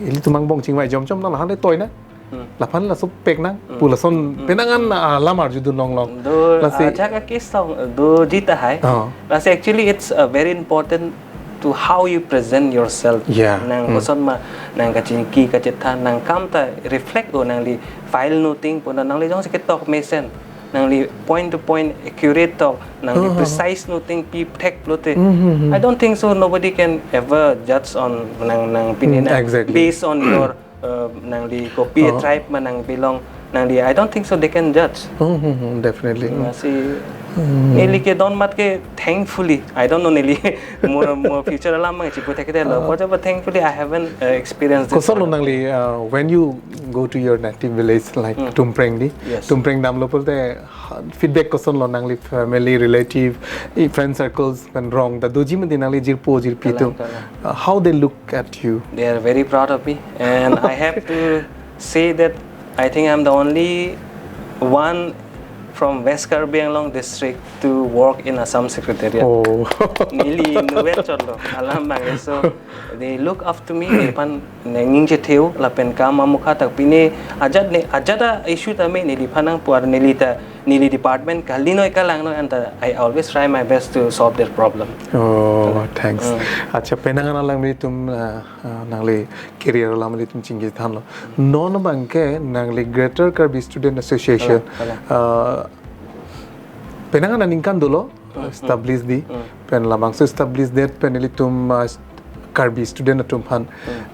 ilitum angbong chingvai jom jom na lahan le toi na. Hmm. Laphan laso pek nang, Hmm. pu lason Hmm. penang an, ah, lam arjudun longlong. Do, Lasi ah, chak akis tong, do jita hai. Oh. Lasi actually it's, uh, very important to how you present yourself. Yeah. Nang Hmm. koson ma, nang kachingki, kachethan, nang kam ta reflect o nangli file noting punon, nangli jongsi ketok mesen, nangli point to point accurate tok, nangli Hmm, hmm, hmm. precise noting pi thek lote. Hmm, hmm, hmm. I don't think so. Nobody can ever judge on nang, nang pine Hmm, na exactly. based on your uh, nangli kopi Oh. tribe ma nang belong, nangli, I don't think so they can judge. Hmm, hmm, hmm, definitely. Hmm. Lasi Neli kedon amat ke thankfully, I don't know neli mo mo future alam mang chipu thekte lo. But thankfully I haven't uh, experienced this Koson lo sort of nangli uh, when you go to your native village like Tumpreng di, Yes. Tumpreng damlo pulote ha- feedback koson lo nangli family, relative, i friend circles pen rong ta doji mati nangli jirpo jirpi Kalang, atum. Uh, how they look at you? They are very proud of me, and I have to say that I think I'm the only one from West Karbi Anglong district to work in Assam Secretariat. Oh. Neli innovator lo, alam bang. So they look up to me, nephan nangning chethe-o, lapen kam amukha tak pine ajat ne, ajat a issue tame neliphan nangpu ar neli ta, neli department kali noi kalang noi anta I always try my best to solve their problem. Oh, thanks. Acha penang an alanglitum uh, uh, nangli career alanglitum chingki thanlo. Non bangke nangli Greater Karbi Student Association. Kalang, Uh, penang an aningkan dolo establish di pen labangso establish det pen ilitum uh, Karbi student atum aphan.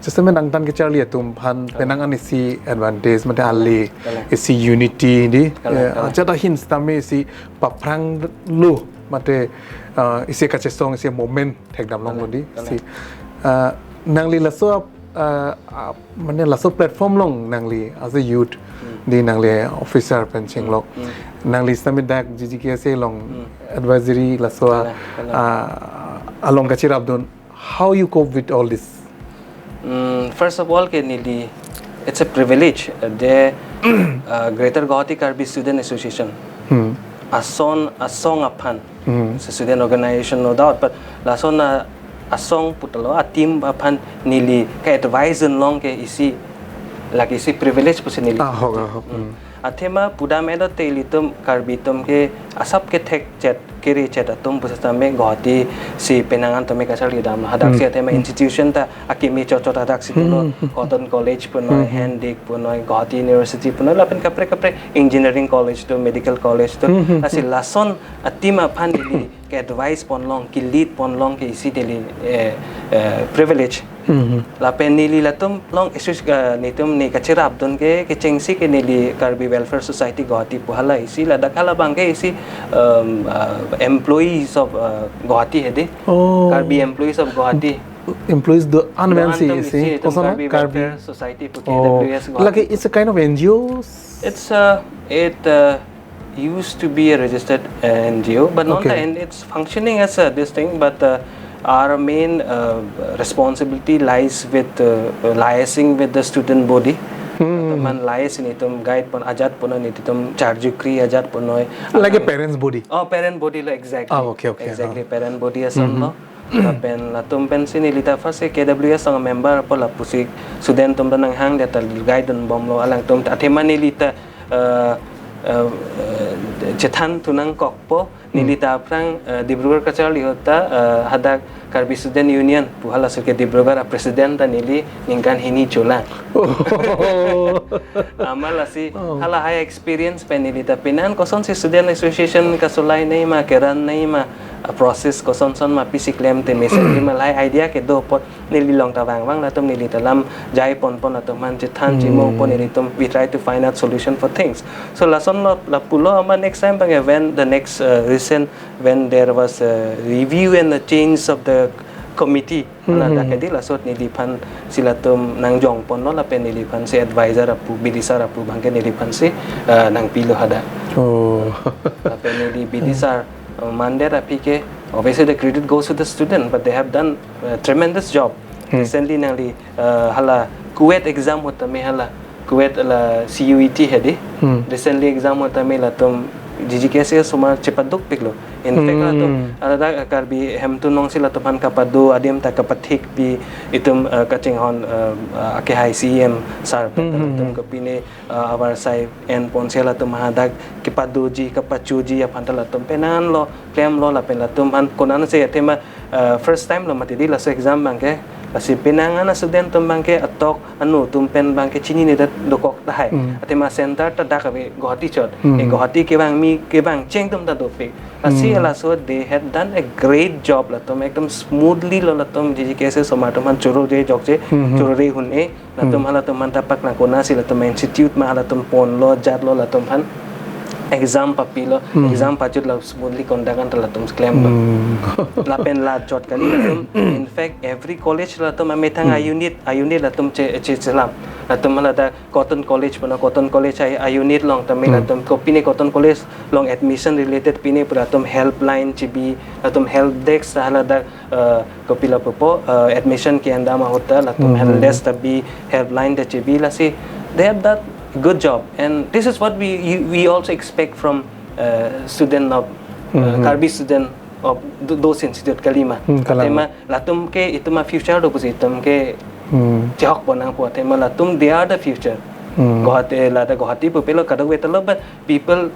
Just men angtan kecharli atum aphan penang an isi advantage mate ali Kalang. Isi unity di. Kalang, Eh, kalang. Ajat ahin sitame isi paphrang lo mate uh, isi kachesong isi moment thekdam longlo di. Kalang. Isi uh, nangli laso uh, uh, mane laso platform along nangli as a youth di nangli officer pen chenglok nangli sitame dak G G K S A along advisory laso Kalang, kalang. Uh, along kachirapdun, how you cope with all this? Mm, first of all, ke neli, it's a privilege. Uh, the uh, Greater Guwahati Karbi Student Association, Hmm. ason asong aphan, Hmm. it's a student organization, no doubt, but lason a asong putalo a team aphan neli ka advice long ke isi, like isi privilege pusi neli. Ah, hok, ah, hok. Hmm. Athema pudam edo te ilitum Karbi atum ke asap kethek chet kiri chet atum pusitame Guwahati si penang an tame kacharli dam. Hadak si athema institution ta akimi chot chot hadak si tulo Cotton College punoi, Handik punoi, Guwahati University punoi, lapen kaprek kaprek engineering college to, medical college to. Lasi lason a team aphan neli ke advice ponlong, ke lead ponlong ke isi neli eh, eh, privilege. Lapen neli latum along isu uh, netum ne kachirapdun ke kechengsi ke neli Karbi Welfare Society Guwahati pu hala isi, ladak hala bang ke isi um, uh, employees of uh, Guwahati hedi. Oh. Karbi employees of Guwahati. Employees do-an Do-an si atum isi isi itum koson Karbi Karbi. Welfare Society pu Oh. K W S Guwahati. Like it's a kind of N G O. It's uh, it uh, used to be a registered uh, N G O, but not Okay. and it's functioning as a, this thing. But uh, our main uh, responsibility lies with uh, liaising with the student body. Teman liaise netum guide pon ajat pon netum charjukri ajat pon noi. Like a parents body. Oh, parent body lo, exactly. Ah, okay, okay. Exactly, parent body asam lo. Lapen latum pensi neli ta first K W S along member po lapusi student atum ta nanghang dia ta guide dun bomlo, alangtum ta athema neli ta uh, uh, uh, chethan thu nangkokpo, neli ta aphrang uh, Dibrugarh kacharli ahut ta uh, hadak Karbi Student Union pu hala suke Dibrugarh a president ta neli ningkan hini cholang. Amat lasi hala high experience pen neli ta penang kosonsi student association kasolai nei ma, keran nei ma, a process koson son ma, pisi klem te mesen nei ma, lahai idea kedo apot neli along ta vang vang latum neli ta lam jai pon pon latum aphan chethan chimo pon nelitum, we try to find out solution for things. So lason lo lapulo ama next time bang when the next uh, recent when there was a review and a change of the committee. Hala dak kedi lasot neliphan si latum nangjong ponlo lapen neliphan si advisor apu, bidisar apu bangke neliphan si uh, nangpilo hada. Oh. Lapen neli bidisar uh, mandet aphi ke, obviously the credit goes to the student, but they have done a tremendous job. Recently nangli uh, hala kuet exam ahut tame hala kuet la C U E T hedi. Recently exam ahut tame latum G G K S A asomar chepaduk piklo. In fact latum ada Karbi Hemtun along si latum aphan kapado adim ta kapathik pi itum uh, kachinghon uh, uh, akehai C E M sir latum kapine uh, avarsai en ponsi latum hadak kepadoji kapachoji aphan ta latum penang lo, klemlo lapen latum aphan konat si athema uh, first time lo mati di laso exam bangke, lasi penang an a student atum bangke atok anu atum pen bangke chinine det dokok tahai. Athema center ta dak ave Guwahati chot. E Guwahati kevang mi kevang cheng atum ta dopik. Lasi laso they had done a great job latum ekdom smoothly lo latum G G K S A asomar atum aphan choro re jokche, choro re un-e. Latum halatum aphan ta paklang konat si latum institute ma halatum ponlo jatlo latum aphan. exam papilo, exam pajut la smoothly conduct an ta latum klemlo. Lapen la jot kali latum. In fact, every college latum amethang a unit, a unit latum che che chelam. Latum hala dak Cotton College puna, Cotton College a, a unit along tame latum kopine Cotton College along admission related pine pu latum helpline chibi, latum help desk ta hala dak, uh, kopilo pupo, uh, admission ke-en dam ahut ta latum help desk ta bi, helpline ta chibi, lasi they have done good job, and this is what we you, we also expect from, uh, student of, uh, Karbi student of th- those institute kalima. Hmm, kalang. Athema latum ke itum a future do pusi itum ke chehok ponang pu athema latum, they are the future. Guwahati, lada Guwahati pupelo kadokave ta lo, but people,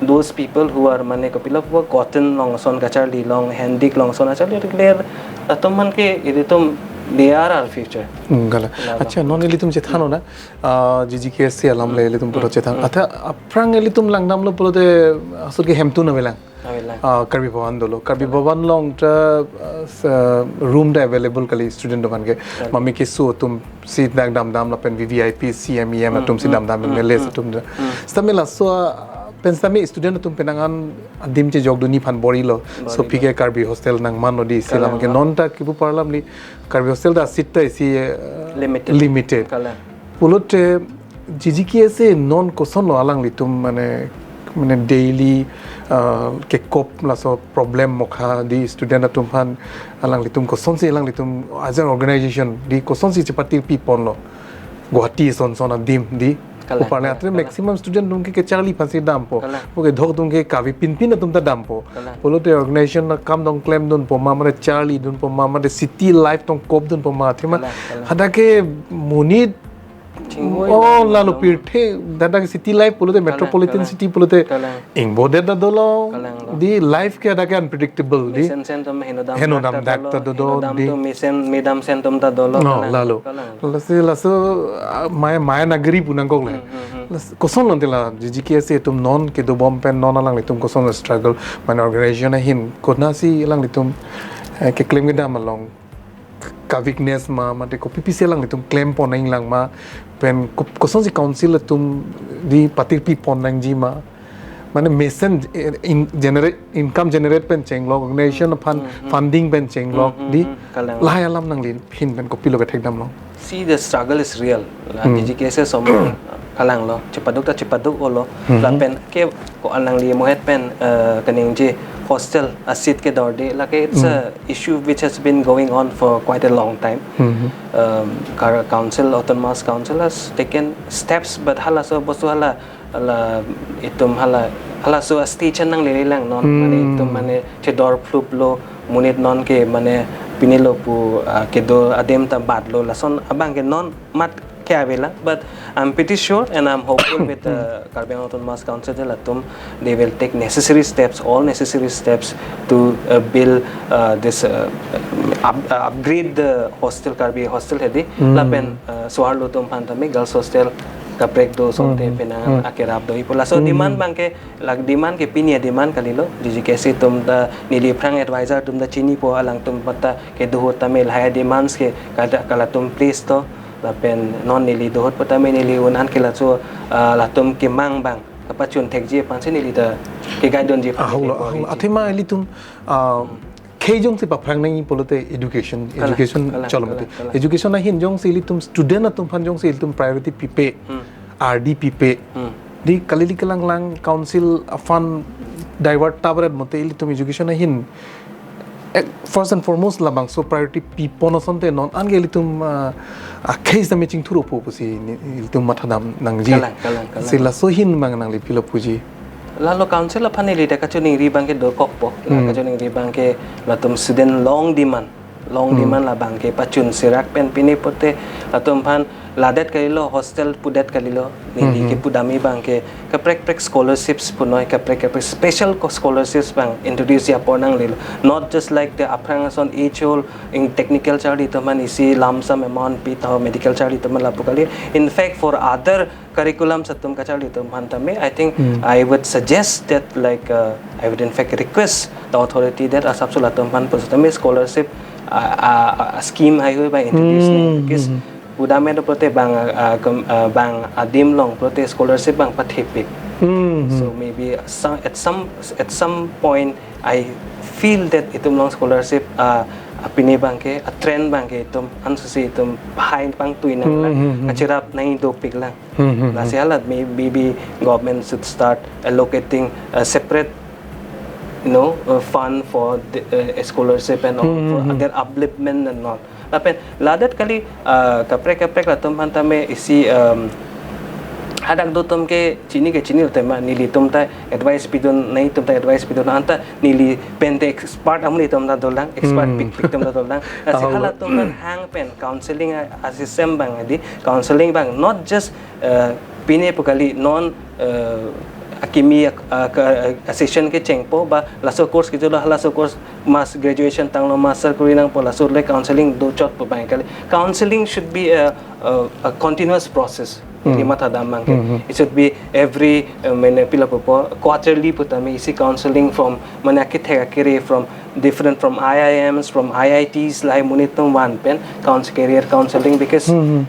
those people who are mane kopilo pu cotton along ason kacharli, along handicraft along ason kacharli, clear. Latum man ke itum, they are our future. Hmm, kalang. Lalo. Acha, non ilitum chethan-o na, ah, G G K S A alam le ilitum puthot chethan. Athe aphrang ilitum langdamlo pulote asut ke hemtun avelang. Avelang. Ah, Karbi Bhavan dolo. Karbi Bhavan along ta, ah, sa- room ta available kali student atum aphan ke. Mami keso atum si dak damdam lapen V V I P, C M, E M atum si damdam, M L As atum ta. Sitame laso, ah, pen sitame student atum penang an adim chejokdunji aphan bor-ilo. So, bor-ilo. Phi ke Karbi hostel nangman-o dei, si alam ke. Kalang. Non ta kipu parlam li Karbi hostel ta seat ta isi, eh, limited. Limited. Kalang. Pulote G G K S A non kosonlo alanglitum mane, mane daily, ah, kekop laso problem mokha dei student atum aphan, alanglitum kosonsi alanglitum as an organization dei kosonsi chepatirpi ponlo Guwahati son son adim dei? Kalang, puparle kalang, atre kalang. Maximum student atum ke kacharli aphansi dampo. Kalang. Puke dhok atum ke kave pinpin atum ta dampo. Kalang. Pulote organization akam dong klemdunpo ma, mane charlidunpo ma, mane city life tong kopdunpo ma, athema. Kalang, kalang. Hadak ke monit Chingvoi. Oh, lalo, lalo. Pirthe, hadak city life pulote, kalang, metropolitan, kalang, city pulote, kalang, ingbodet ta dolo. Kalang lo. Dei life ke hadak ke unpredictable dei. Mesen sen atum heno dam, heno dam dak ta dolo, heno dam dei. Atum mesen, medam sen atum ta dolo. No, kalang, lalo. Kalang. Lasi laso, ah, Maya, Maya Nagari pu nangkok le. Hmm, hmm, hmm. Las- kosonlo tela G G K S A atum non kedobom pen non alanglitum koson struggle, mane organization ahin konatsi alanglitum, eh, keklem kedam along ka weakness ma, mate kopi pisi alanglitum klem pon nanglang ma, pen ko- kosonsi council atum dei patirpi pon nangji ma, mane mesen, eh, in generate, income generate pen chenglok, organization aphan, hmm, hmm, funding pen chenglok, hmm, hmm, dei, hmm, kalang, lahai alam nangliphin pen kopilo kethekdamlong? See, the struggle is real. La, hmm, G G K S A som kalanglo, chepaduk ta chepaduk-olo. Hmm. Lapen ke ko alangli mohet pen, eh, kaningje hostel a seat kedorde, lake it's, hmm, a issue which has been going on for quite a long time. Hmm. Um, Kar- Council, Autonomous Council has taken steps, but halaso bostu hala, hala itum hala, halaso a stage an nanglelelang non, hmm, mane itum mane chedor phluplo, monit non ke mane pinilo pu, ah, kedo adim ta batlo, lason abang ke non mat ke avelang, but I'm pretty sure and I'm hopeful with the Karbi Anglong Autonomous Council, latum, they will take necessary steps, all necessary steps to, uh, build, uh, this, uh, up, uh, upgrade the hostel, Karbi hostel hedi, hmm, lapen, uh, soarlo atum aphan tame girls hostel kaprek do, sonte, hmm, penang, hmm, akerap do ipo. Laso, hmm, demand abang ke, lake demand ke pini a-demand kalilo, G G K S A atum ta, neli aphrang advisor atum ta chinipo, alangtum ta kedo ahut tame lahai demands ke kada kalatum place to, lapen non neli do ahut pu tame neli un-an ke laso, ah, latum kemang abang kapachun thekji aphansi neli ta ke guide dunji aphan. Ahok lo, neli ahok lo. Athema ilitum, ah, khei jongsi paphrang nangji pulote education, kalang, education, kalang, cholo kalang, mati, kalang. Education ahin jongsi ilitum student atum aphan jongsi ilitum priority pipe, hmm, ardi pipe. Hmm. Dei kali ili kalanglang council a fund divert tabaret mate ilitum education ahin, eh, first and foremost labangso priority pi pon asonte non an ke ilitum, ah, a case tame chingthur-opo pusi ni- ilitum mathadam nangji. Kalang, kalang, kalang. Si laso ahin abang nangli kopilo puji? Lalo council aphan neli ta kachiningri abang ke dokokpo. La, hmm, kachiningri abang ke latum student long demand. Long, hmm, demand labang ke pachun sirak pen pine pote latum aphan ladet kalilo, hostel pudet kalilo, neli, hmm, hmm, kepudamji abang ke kaprek kaprek scholarships punoi, kaprek kaprek special ko- scholarships abang introduce ji apor nanglelo. Not just like the aphrang ason age old in technical charli atum aphan isi lump sum amount pi tho, medical charli atum aphan lapu kali. In fact, for other curriculums atum kacharli atum aphan tame, I think, hmm, I would suggest that, like, uh, I would in fact request the authority that asapso latum aphan pusitame scholarship, uh, uh, uh, scheme haihui abang introduce, hmm, nang, because, hmm, Pudam edo pulote bang, uh, kem- uh, bang adim along pulote scholarship bang pathepik. Hmm. So maybe some, at some at some point I feel that itum along scholarship, uh, apini abang ke, a trend abang ke itum ansose itum hai pangtui nang lang, Hmm, hmm, hmm. kachirap nangji dopik lang. Hmm, hmm, Lasi hmm. hala may- maybe government should start allocating a separate, you know, uh, fund for the, uh, scholarship and all, Hmm, for hmm, hmm. their upliftment and all. Lapen ladak kali, uh, kaprek kaprek latum aphan tame isi, um, hadak do atum ke chini ke chini lo tema, nelitum ta advice pidun, nangtum ta advice pidun, anta neli pen te expert amonit atum ta dolang, expert Hmm. pikpik atum ta dolang. Lasi Ahok. halatum aphan hang pen counseling a- a system abang adi, counseling abang, not just, uh, pine pu kali, non, uh, akimi ak- uh, ka- uh, session kechengpo ba laso course kejolo, laso course mas graduation tanglo, master kori nangpo, laso le counseling dochotpo abang kali. Counseling should be a, a, a continuous process. Hmm. Neli mathadam abang ke. Hmm, hmm. It should be every, uh, mane pila pupo, quarterly pu tame isi counseling from mane akethek akere, from different, from I I Ms, from I I Ts, lahai amonit atum van pen counsel- career counseling, because Hmm, hmm.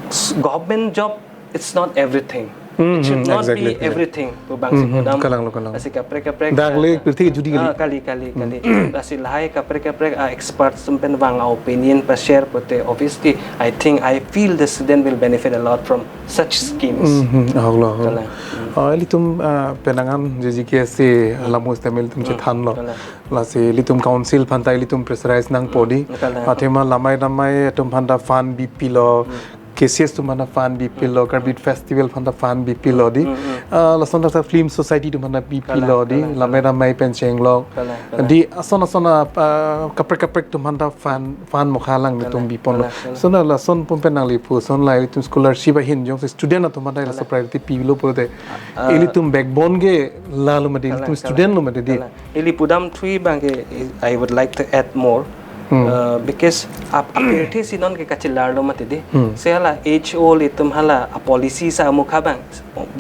s- government job, it's not everything. Hmm, It should hmm, not exactly, be exactly. everything pu abang Hmm, si hmm, pudam. Kalang lo, kalang. Lasi kaprek kaprek, Dak le ah, pirthe judi ah, kali. kali, kali, kali. Hmm. Lasi lahai kaprek kaprek, ah, experts atum pen abang, ah, opinion pa-share pulote, obviously, I think, I feel the student will benefit a lot from such schemes. Hmm, hmm, ahok lo, ahok lo. Kalang. Hmm. Ah, ilitum, ah, penang an J J K S A alamo sitame ilitum Hmm. chethanlo. Kalang. Lasi ilitum council aphan ta ilitum pressurize nangpo di. Hmm, kalang. Athema lamai lamai atum aphan ta fund bipilo. Hmm. K C S atum aphan ta fund bipilo, Karbi Festival aphan ta fund bipilo di. Hmm, hmm. Ah, lason ta film society atum aphan ta bipilo Kalang, di. kalang, Lamai kalang. lamai pen chenglok. Kalang, kalang. Di ason ason, ah, kaprek kaprek atum aphan ta fund, fund mokha lang Kalang, atum biponlo. kalang, kalang. So na lason pum pen nangli pu, lason la ilitum scholarship ahin jongsi student atum aphan ta laso Kalang. priority pilo pulote. Ah. Ilitum backbone ke lalo mati, Kalang, ilitum kalang. student lo mati di. Kalang. Ili pudam thui abang ke, I would like to add more. Hmm. Uh, because ap- apirthe si non ke kachelar lo mati di. Hmm. Si hala H O ilitum hala a policy sa amukha abang.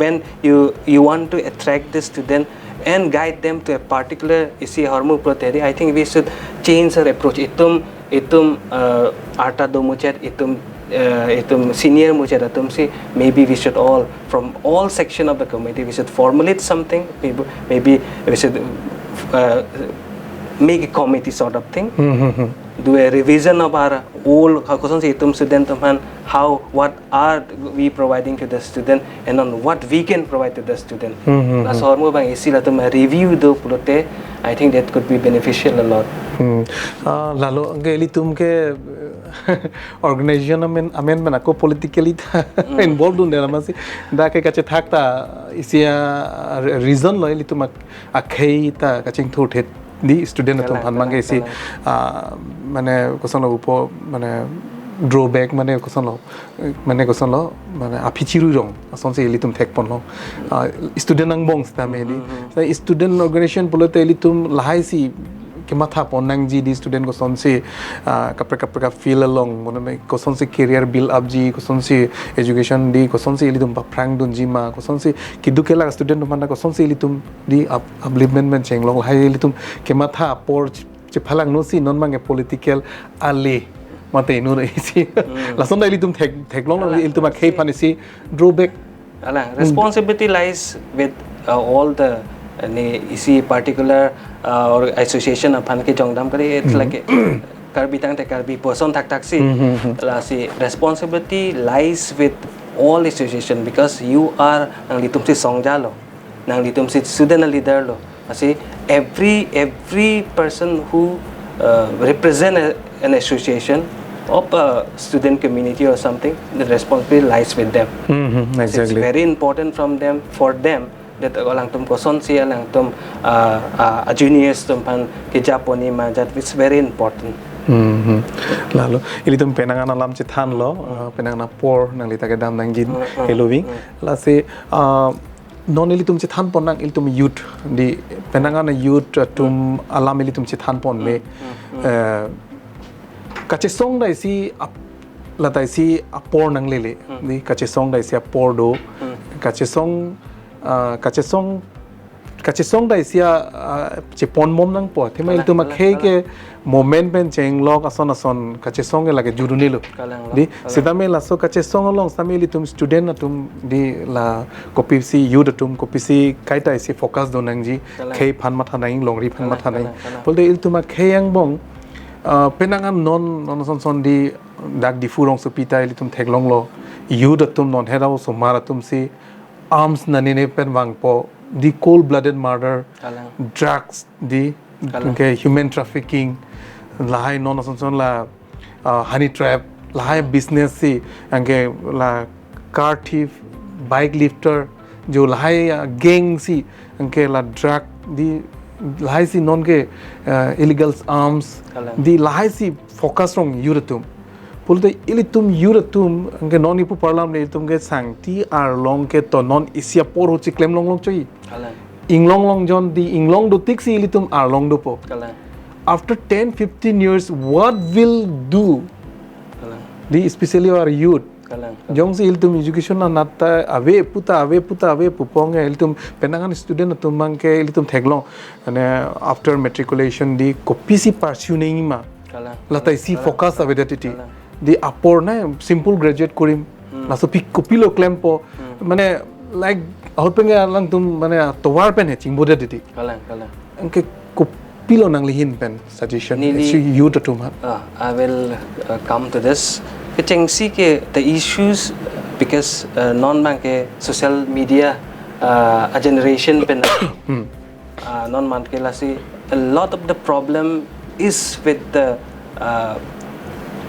When you you want to attract the student and guide them to a particular isi ahormu pulote di, I think we should change our approach. Itum itum, uh, arta do muchot, itum, uh, itum senior muchot atum si, maybe we should all, from all section of the committee, we should formulate something. Maybe, maybe we should, uh, make a committee sort of thing. Hmm, hmm, hmm. Do a revision of our old, how, kosonsi itum student atum aphan, how, what are we providing to the student and on what we can provide to the student. Hmm, hmm, Laso hmm. ahormu abang isi latum review do pulote, I think that could be beneficial a lot. Hmm. Ah, lalo anke ilitum ke organization amen amen pen ako politically ta Hmm. involved un-e amatsi. Dak ke kachethak ta isi a reason lo ilitum ak- akhei ta kachingthurthe di student atum Kalang, aphan abang ke kalang, isi, kalang. ah, mane kosonlo upo, mane drawback, mane kosonlo, mane kosonlo, mane aphi chiru rong, asonsi ilitum thekponlo. Ah, student angbong sitame di. Hmm, hmm, hmm. Sa student organization pulote ilitum lahai si kemathapon nangji di student kosonsi, ah, kaprek kaprek a field along, mane kosonsi career build up ji, kosonsi education di, kosonsi ilitum paphrang dunji ma, kosonsi keduk kelak student atum aphan ta kosonsi ilitum di up- upliftment pen chenglok, lahai ilitum kematha apor ch- chephalangno si non abang ke political ale mate inut isi. Hmm. Lason ta ilitum thek theklong Kalang. ilitum akhei aphan isi drawback. Kalang, Hmm. responsibility lies with, uh, all the, uh, ne isi particular, uh, or association aphan kejongdam kali, it's Hmm. like, uh, Karbi tangte Karbi puson thakthak si. Hmm, hmm, hmm. Lasi responsibility lies with all association because you are, nanglitum si songja lo, nanglitum si student leader lo. Lasi every every person who, uh, represent a, an association of a student community or something, the responsibility lies with them. Hmm, hmm, So it's exactly. very important from them, for them, that alangtum kosonsi alangtum, uh, uh, juniors atum aphan keja ponji ma, that is very important. Hmm, hmm. Lalo ilitum penang an alam chethanlo, uh, penang an apor nangli ta kedam nangji Hmm, hmm, heloving. hmm. Lasi, uh, non ilitum chethanpon nang ilitum youth di, penang an youth atum alam ilitum chethanpon me. Hmm, hmm, hmm. Eh, kachesong ta isi ap- la ta isi apor nanglele. Hmm. Di kachesong ta isi apor do. Hmm. Kachesong, ah, kachesong kachesong ta isi a, ah, chepon bom nangpo. Athema Kalang, ilitum kalang, akhei kalang. ke moment pen chenglok ason ason kachesong ke lake jut un-elo. Kalang, Di, kalang. sitame laso kachesong along sitame ilitum student atum di la kopisi youth atum kopisi kaita isi focus do nangji Kalang. khei aphan matha nang longri aphan Kalang, matha nang. kalang, kalang. Pulote ilitum akhei angbong, ah, penang an non non ason ason di dak Diphu rongsopi ta ilitum theklonglo. Youth atum non hera osomar atum si arms nanine pen vangpo, the cold blooded murder, Kalang. drugs, the Kalang. anke human trafficking, lahai non ason ason la, uh, honey trap, lahai business si, anke la car thief, bike lifter, jo lahai, uh, gang si, anke la drug, the lahai si non ke, uh, illegal arms, Kalang. the lahai si focus rong youth atum. Pulote ilitum youth atum, anke non ipu parlam le ilitum ke sangti arlong ke to non isi apor ho chiklem longlong choi. Kalang. Inglong longjon di inglong do tik si ilitum arlong dopo. Kalang. After ten, fifteen years, what will do? Kalang. Di especially our youth. Kalang. Jongsi ilitum education anat ta ave puta ave puta ave pupong ya ilitum penang an student atum abang ke ilitum theklong. Mane after matriculation di kopisi pursue nangji ma. Kalang. Lata isi Kalang. focus Kalang. ave det titi. Kalang. Di apor na simple graduate korim. Hmm. Laso pi kopilo klempo. Hmm. Mane like ahut pen ke alangtum mane tovar pen he chingbo det titi. Kalang, kalang. Anke kopilo nangli ahin pen suggestion Neli isi youth atum ha. Ah, I will, uh, come to this. Kechengsi ke the issues because, uh, non abang ke social media, uh, a generation pen Hmm. uh, non man ke lasi a lot of the problem is with the, uh,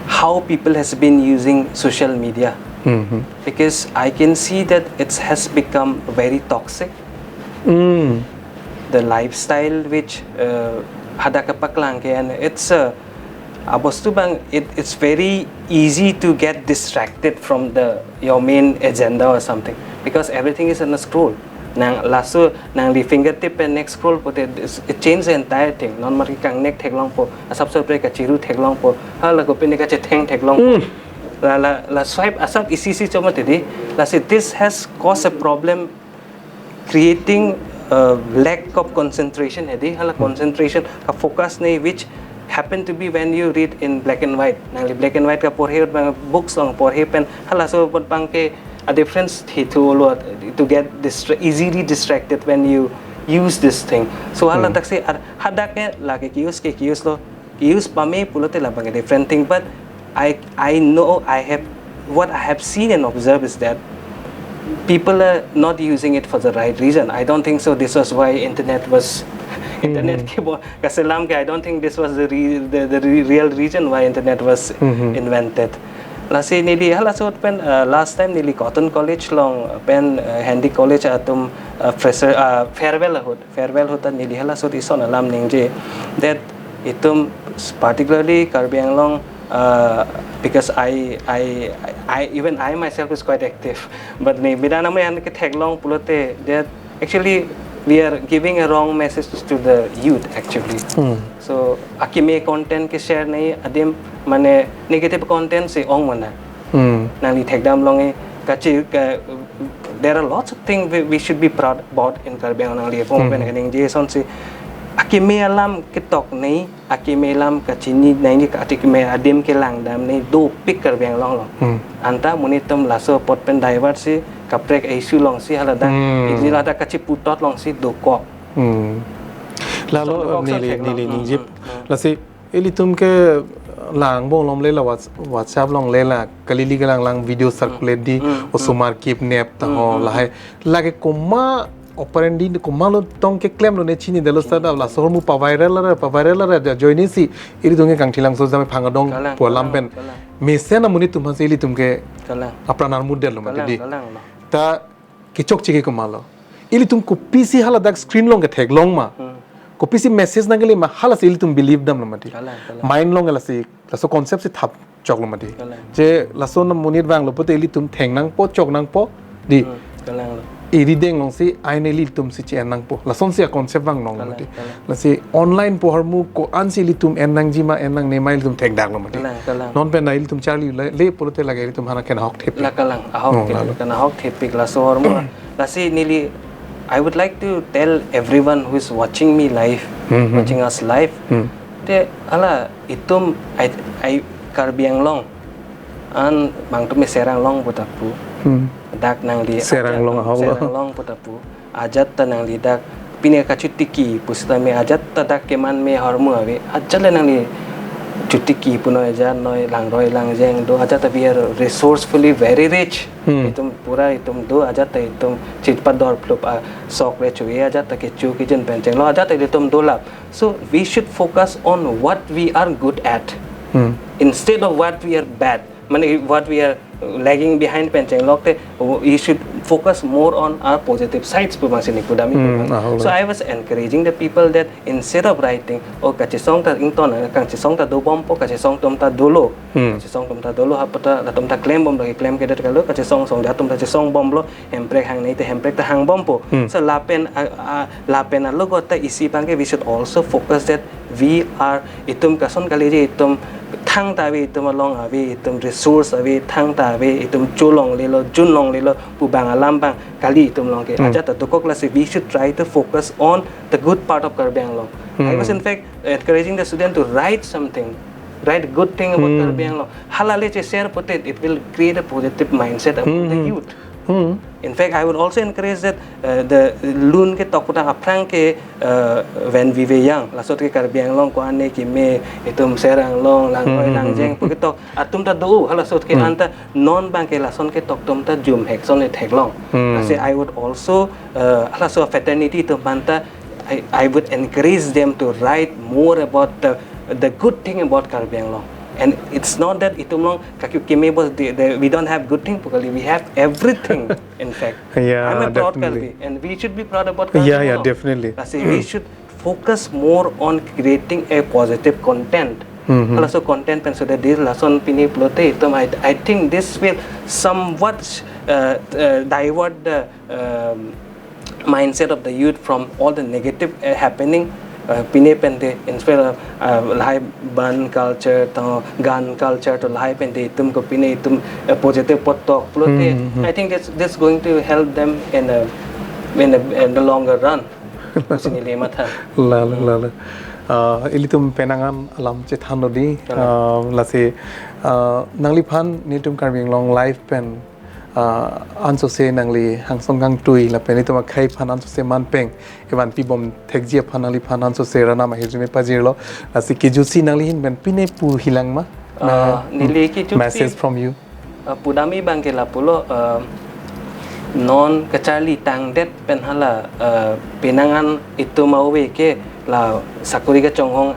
how people has been using social media. Mhm. Because I can see that it has become very toxic. Mm. The lifestyle which, uh, hadak kepaklang ke, and it's a, abostu abang, it, it's very easy to get distracted from the, your main agenda or something, because everything is in a scroll. Nang laso, nangli fingertip pen next scroll pute, it change the entire thing. Non mar ke kangnek theklongpo, asap sapre kachiru theklongpo, hala kopine kachetheng theklongpo. Mm. La, la, la swipe asap isi isi chomate di. Lasi this has caused a problem, creating a lack of concentration he di. Hala concentration ka focus ne which happen to be when you read in black and white. Nangli black and white kaporhe abang books along porhe pen halaso apot abang ke a difference thi thulo to get distra-, easily distracted when you use this thing. So hala Hmm. taksi ar-, hadak ke lake ki-use ke ki-use lo. Ki-use pame pulote labang a different thing, but I, I know I have, what I have seen and observed is that people are not using it for the right reason. I don't think so this was why internet was, internet Mhm. ke bo-, kaselam ke, I don't think this was the re-, the, the re-, real reason why internet was Mhm. invented. Lasi neli halaso pen, uh, last time neli Cotton College along pen, uh, Handy College atum, uh, fresher, uh, farewell ahut, farewell ahut neli halaso ison alam ningje that itum particularly Karbi Anglong, uh, because I, I, I, even I myself is quite active, but ne bida namai an ke theklong pulote that actually we are giving a wrong message to the youth actually. Hmm. So akeme content ke share ne adim mane negative content si ong mana. Hmm. Nangli thekdam longe kachi ka, there are lots of things we, we should be proud about in Karbi Anglong. Nangli pong Hmm. pen kaning je son si akeme alam ketok ne, akeme alam kachini ne, akeme adim kelangdam ne dopik Karbi Anglong lo. Hmm. Anta monit atum laso apot pen divert si kaprek issue along si haladak Hmm. isi ladak kachiputot along si dokok. Hmm. Lalo Song dokok neli, song neli thek ningje. Hmm. Hmm. Lasi ilitum ke lang bong lom le la Whats-, WhatsApp along le la kali li kelang lang video circulate di Hmm. osomar kidnap ta Hmm. ho Hmm. lahai. Lake komat operandi komatlo tong keklemlo ne chinidetlo sir da laso ahormu pa-viral la ra, pa-viral la ra ajoine si ilitum ke kangthilangso jame phang adong Kalang, pu alam kalang, pen. kalang. Mesen amonit atum aphan si ilitum ke Kalang. apran armut detlo mati Kalang, di. kalang lo. Ta kechokche ke komatlo. Ilitum kopisi haladak screen along ke theklong ma. Hmm. Kopisi message nangkele ma halasi ilitum believe damlo mati. Kalang, kalang. Mind along lasi, laso concept si thap choklo mati. Kalang. Je laso amonit vanglo pute ilitum theng nangpo, chok nangpo, di. Hmm, kalang lo. Iri deng along si, aine ilitum si chi-en nangpo. Lason si a concept vang nong Kalang, mati. kalang. Lasi online pu ahormu ko-an si ilitum en nangji ma, en nangne ma ilitum thekdaklo mati. Kalang, kalang. Non pen na ilitum charli le, le pulote lake ilitum aphan ke nahok thepik. La kalang, ahok Oh, ke, lalo. kan ahok thepik laso ahormu. Lasi neli I would like to tell everyone who is watching me live, Hmm, hmm. watching us live, Hmm. te hala itum I, I Karbi Anglong an bang tum Serang Long puta pu. Hmm. Dak nangli Serang Long ahok lo. Serang Long puta pu. Ajat ta nangli dak pine kachutiki pusitame ajat ta dak keman me hormu ave. Ajat le nangli chutiki punoi ajat noi langroi langjeng do ajat ta we are resourcefully very rich. Hmm. Itum pura itum do ajat ta itum chitpa dor plup a sok le chuye ajat ta kechu kejun pen chenglo ajat ta itum do lap. So we should focus on what we are good at Hmm. instead of what we are bad. Mane what we are lagging behind pen chenglok te, you should focus more on our positive sides pu bang sini pudam Hmm, itum. Ahok lo. So I was encouraging the people that instead of writing, oh kachesong ta ington, kachesong ta dobompo, kachesong atum ta dolo. Hmm. Kachesong atum ta dolo ha puta latum ta klem bomlo, klem kedet kalo, kachesong song atum ta chesong bomlo, hemprek hangnei te hemprek ta hang bompo. Hmm. So lapen a, a, lapen alogot ta isi abang ke we should also focus that we are itum kason kali je itum thangta ave itum along ave itum resource ave thangta ave itum cholonglelo junlonglelo pu bang alam abang kali itum along ke. Hmm. Ajat ta dokok lasi we should try to focus on the good part of Karbi Anglong. I was Hmm. in fact encouraging the student to write something, write a good thing about Hmm. Karbi Anglong. Hala le che share put it, it will create a positive mindset among the Hmm. youth. Hmm. In fact, I would also encourage that uh, the lun ketok putang aphrang ke uh, when we were young, laso ke Karbi Anglong ko-an ne keme itum Serang Long langroi Hmm, hmm, langjeng hmm. pu ketok atum ta do halasot ke Hmm. anta non abang ke lason ketok atum ta jum hek son le theklong. Hmm. Lasi I would also uh, halaso fraternity atum aphan ta I, I would encourage them to write more about the the good thing about Karbi Anglong. And it's not that itum along kaki keme bos the, the, we don't have good thing pu kali, we have everything. In fact, Yeah, I'm a proud definitely. Karbi, and we should be proud about Karbi Yeah, yeah, Anglong. Definitely. Lasi we should focus more on creating a positive content. Hmm, hmm. Halaso content pen so that this lason pini pulote itum I, I think this will somewhat uh, uh, divert the um, mindset of the youth from all the negative uh, happening. Uh, pine pen te instead of uh, lahai ban culture to gun culture to lahai pen te itum ko pine itum uh, positive pot tok pulote. Hmm, hmm, hmm. I think this this going to help them in a in a in the longer run. Pusi neli matha. Lalo, lalo. Uh, ilitum penang an alam chethan lo di, Lalo. Uh, lasi uh, nangliphan netum Karbi Anglong live pen uh, ansose nangli hangsong kangtui lapen itum akhei aphan ansose manpeng evan pibom thekji aphan nangliphan ansose ranam ahirjume pajirlo. Lasi kejusi nangli ahin pen pine pu hilang ma? Uh, neli kejusi message from you. Uh, pudam abang ke lapulo uh, non kacharli tangdet pen hala uh, penang an itum ave ke la sakori kachonghong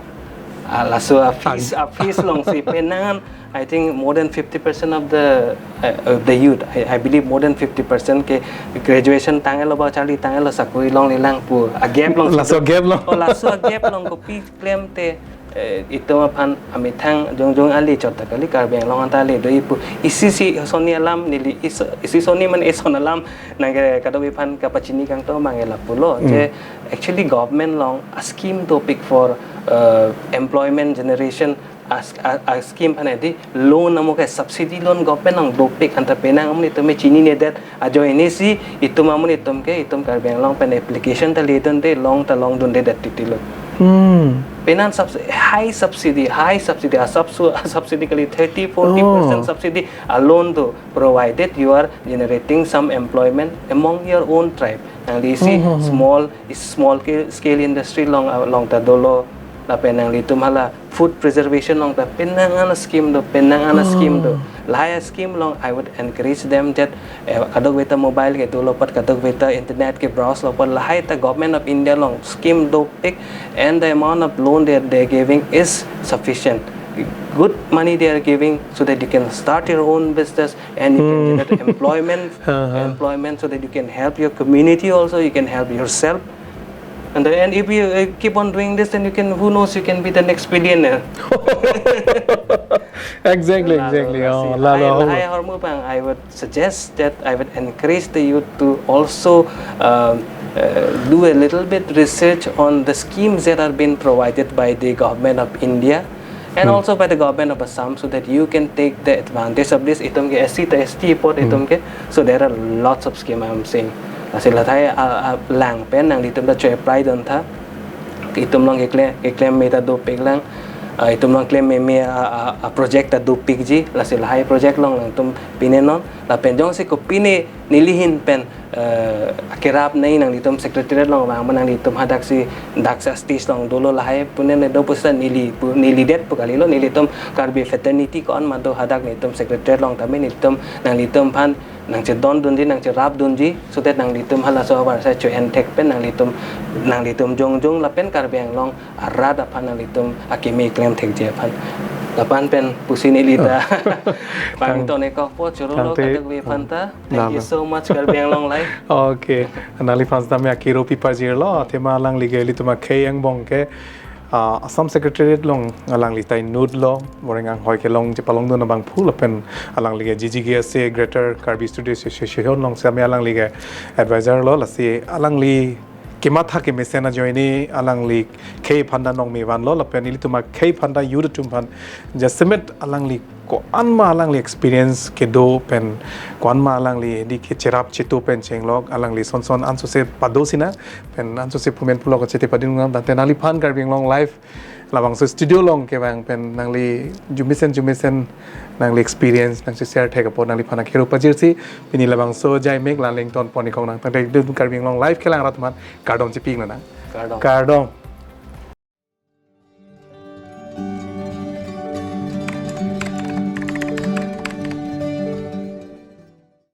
uh, laso a fees Ag- a fees alongsi penang an I think more than fifty percent of the uh, of the youth, I, I believe more than fifty percent ke graduation tanglo ba charli tanglo sakori longle lang pu a gap along Laso gap along. Oh, laso a gap along kopi klem te eh, itum aphan amethang jongjong ali chot ta kali Karbi Anglong anta ali do ipu isi si soni alam neli is- isi soni man ison alam nang ke kadokave aphan kapachini kangtung abang ke lapulo Hmm. je actually government along a scheme dopik for uh, employment generation a, a, a scheme aphan edi loan amo ke subsidy loan government along dopik anta penang amonit itum chinine det ajoine si itum amonit itum ke itum Karbi Anglong pen application ta ledunde long ta longdunde det titilo. Hmm. Penang subs- high subsidy, high subsidy, a subsu- a subsidy kali thirty, forty percent Oh. subsidy a loan do provided you are generating some employment among your own tribe. Nangli isi Hmm, hmm, hmm. small is small ke- scale industry along along ta dolo lapen nanglitum hala food preservation along ta penang an scheme do penang an scheme do. Oh. Lahai scheme along I would encourage them that eh, kadokave ta mobile ke dolo pat kadokave ta internet ke browse lo pat lahai ta government of India along scheme dopik and the amount of loan that they're giving is sufficient. Good money they are giving so that you can start your own business and you can Hmm. generate employment, Uh-huh. employment so that you can help your community also, you can help yourself. And, then, and if you uh, keep on doing this, then you can, who knows, you can be the next billionaire. Exactly, Lalo, exactly. Lalo, Oh, si. Lalo, Lahai, Lalo. Lahai hormu abang, I would suggest that I would encourage the youth to also um, uh, do a little bit research on the schemes that are being provided by the government of India and Hmm. also by the government of Assam so that you can take the advantage of this itum ke S C ta S T apot Hmm. itum ke. So there are lots of scheme I am saying. Lasi lahai a, a, lang pen nanglitum ta cho-apply dun tha. Itum along keklem, keklem me ta dopik lang. Ah, itum along klem meme a, a, a project ta dopikji. Lasi lahai project along nangtum pine non. Lapen jongsi kopine neli ahin pen, eh, kerap nei nanglitum secretariat along vang ma nanglitum hadaksi dak stage along dolo lahai pu ne do pusita neli pu, neli det pu kalilo, nelitum Karbi fraternity ko-an ma do hadak nelitum secretariat along tame nelitum nanglitum aphan nangchedondunji, nangcherapdunji, so that nanglitum halaso avarsai cho-en thek pen nanglitum, nanglitum jongjong lapen Karbi Anglong arat aphan nanglitum akeme klem thekji aphan. Lapen pen pusi neli ta pangton-ikpo, choro lo tangte kadokave aphan ta. Thank you so much, Karbi Anglong Live. Okay. Nangliphan tame akero pipajirlo, athema alangli ke ilitum akhei angbong ke, ah, Assam Secretariat along alangli ta inut lo, moreng anghoi kelong chepalongdun abangphu lapen alangli ke G G K S A, Greater Karbi Students Association along tame alangli ke advisor lo, lasi alangli kematha kemesen ajoine alangli khei aphan ta nangme vanlo lapen ilitum akhei aphan ta youth atum aphan jasemet alangli ko-an ma alangli experience kedo pen ko-an ma alangli di kecherap chetu pen chenglok alangli son son ansose pado sinang pen ansose pumen pulo kachete padin nang tangte nangliphan Karbi Anglong Live labangso studio along kevang pen nangli jumisen jumisen nangli experience nangsi share thek apot nangliphan akero pajirsi pini labangso jaimek la lengton pon-ikong nang tangte dun Karbi Anglong Live kelang rat man kardom chipik nang. Kardom. Kardom.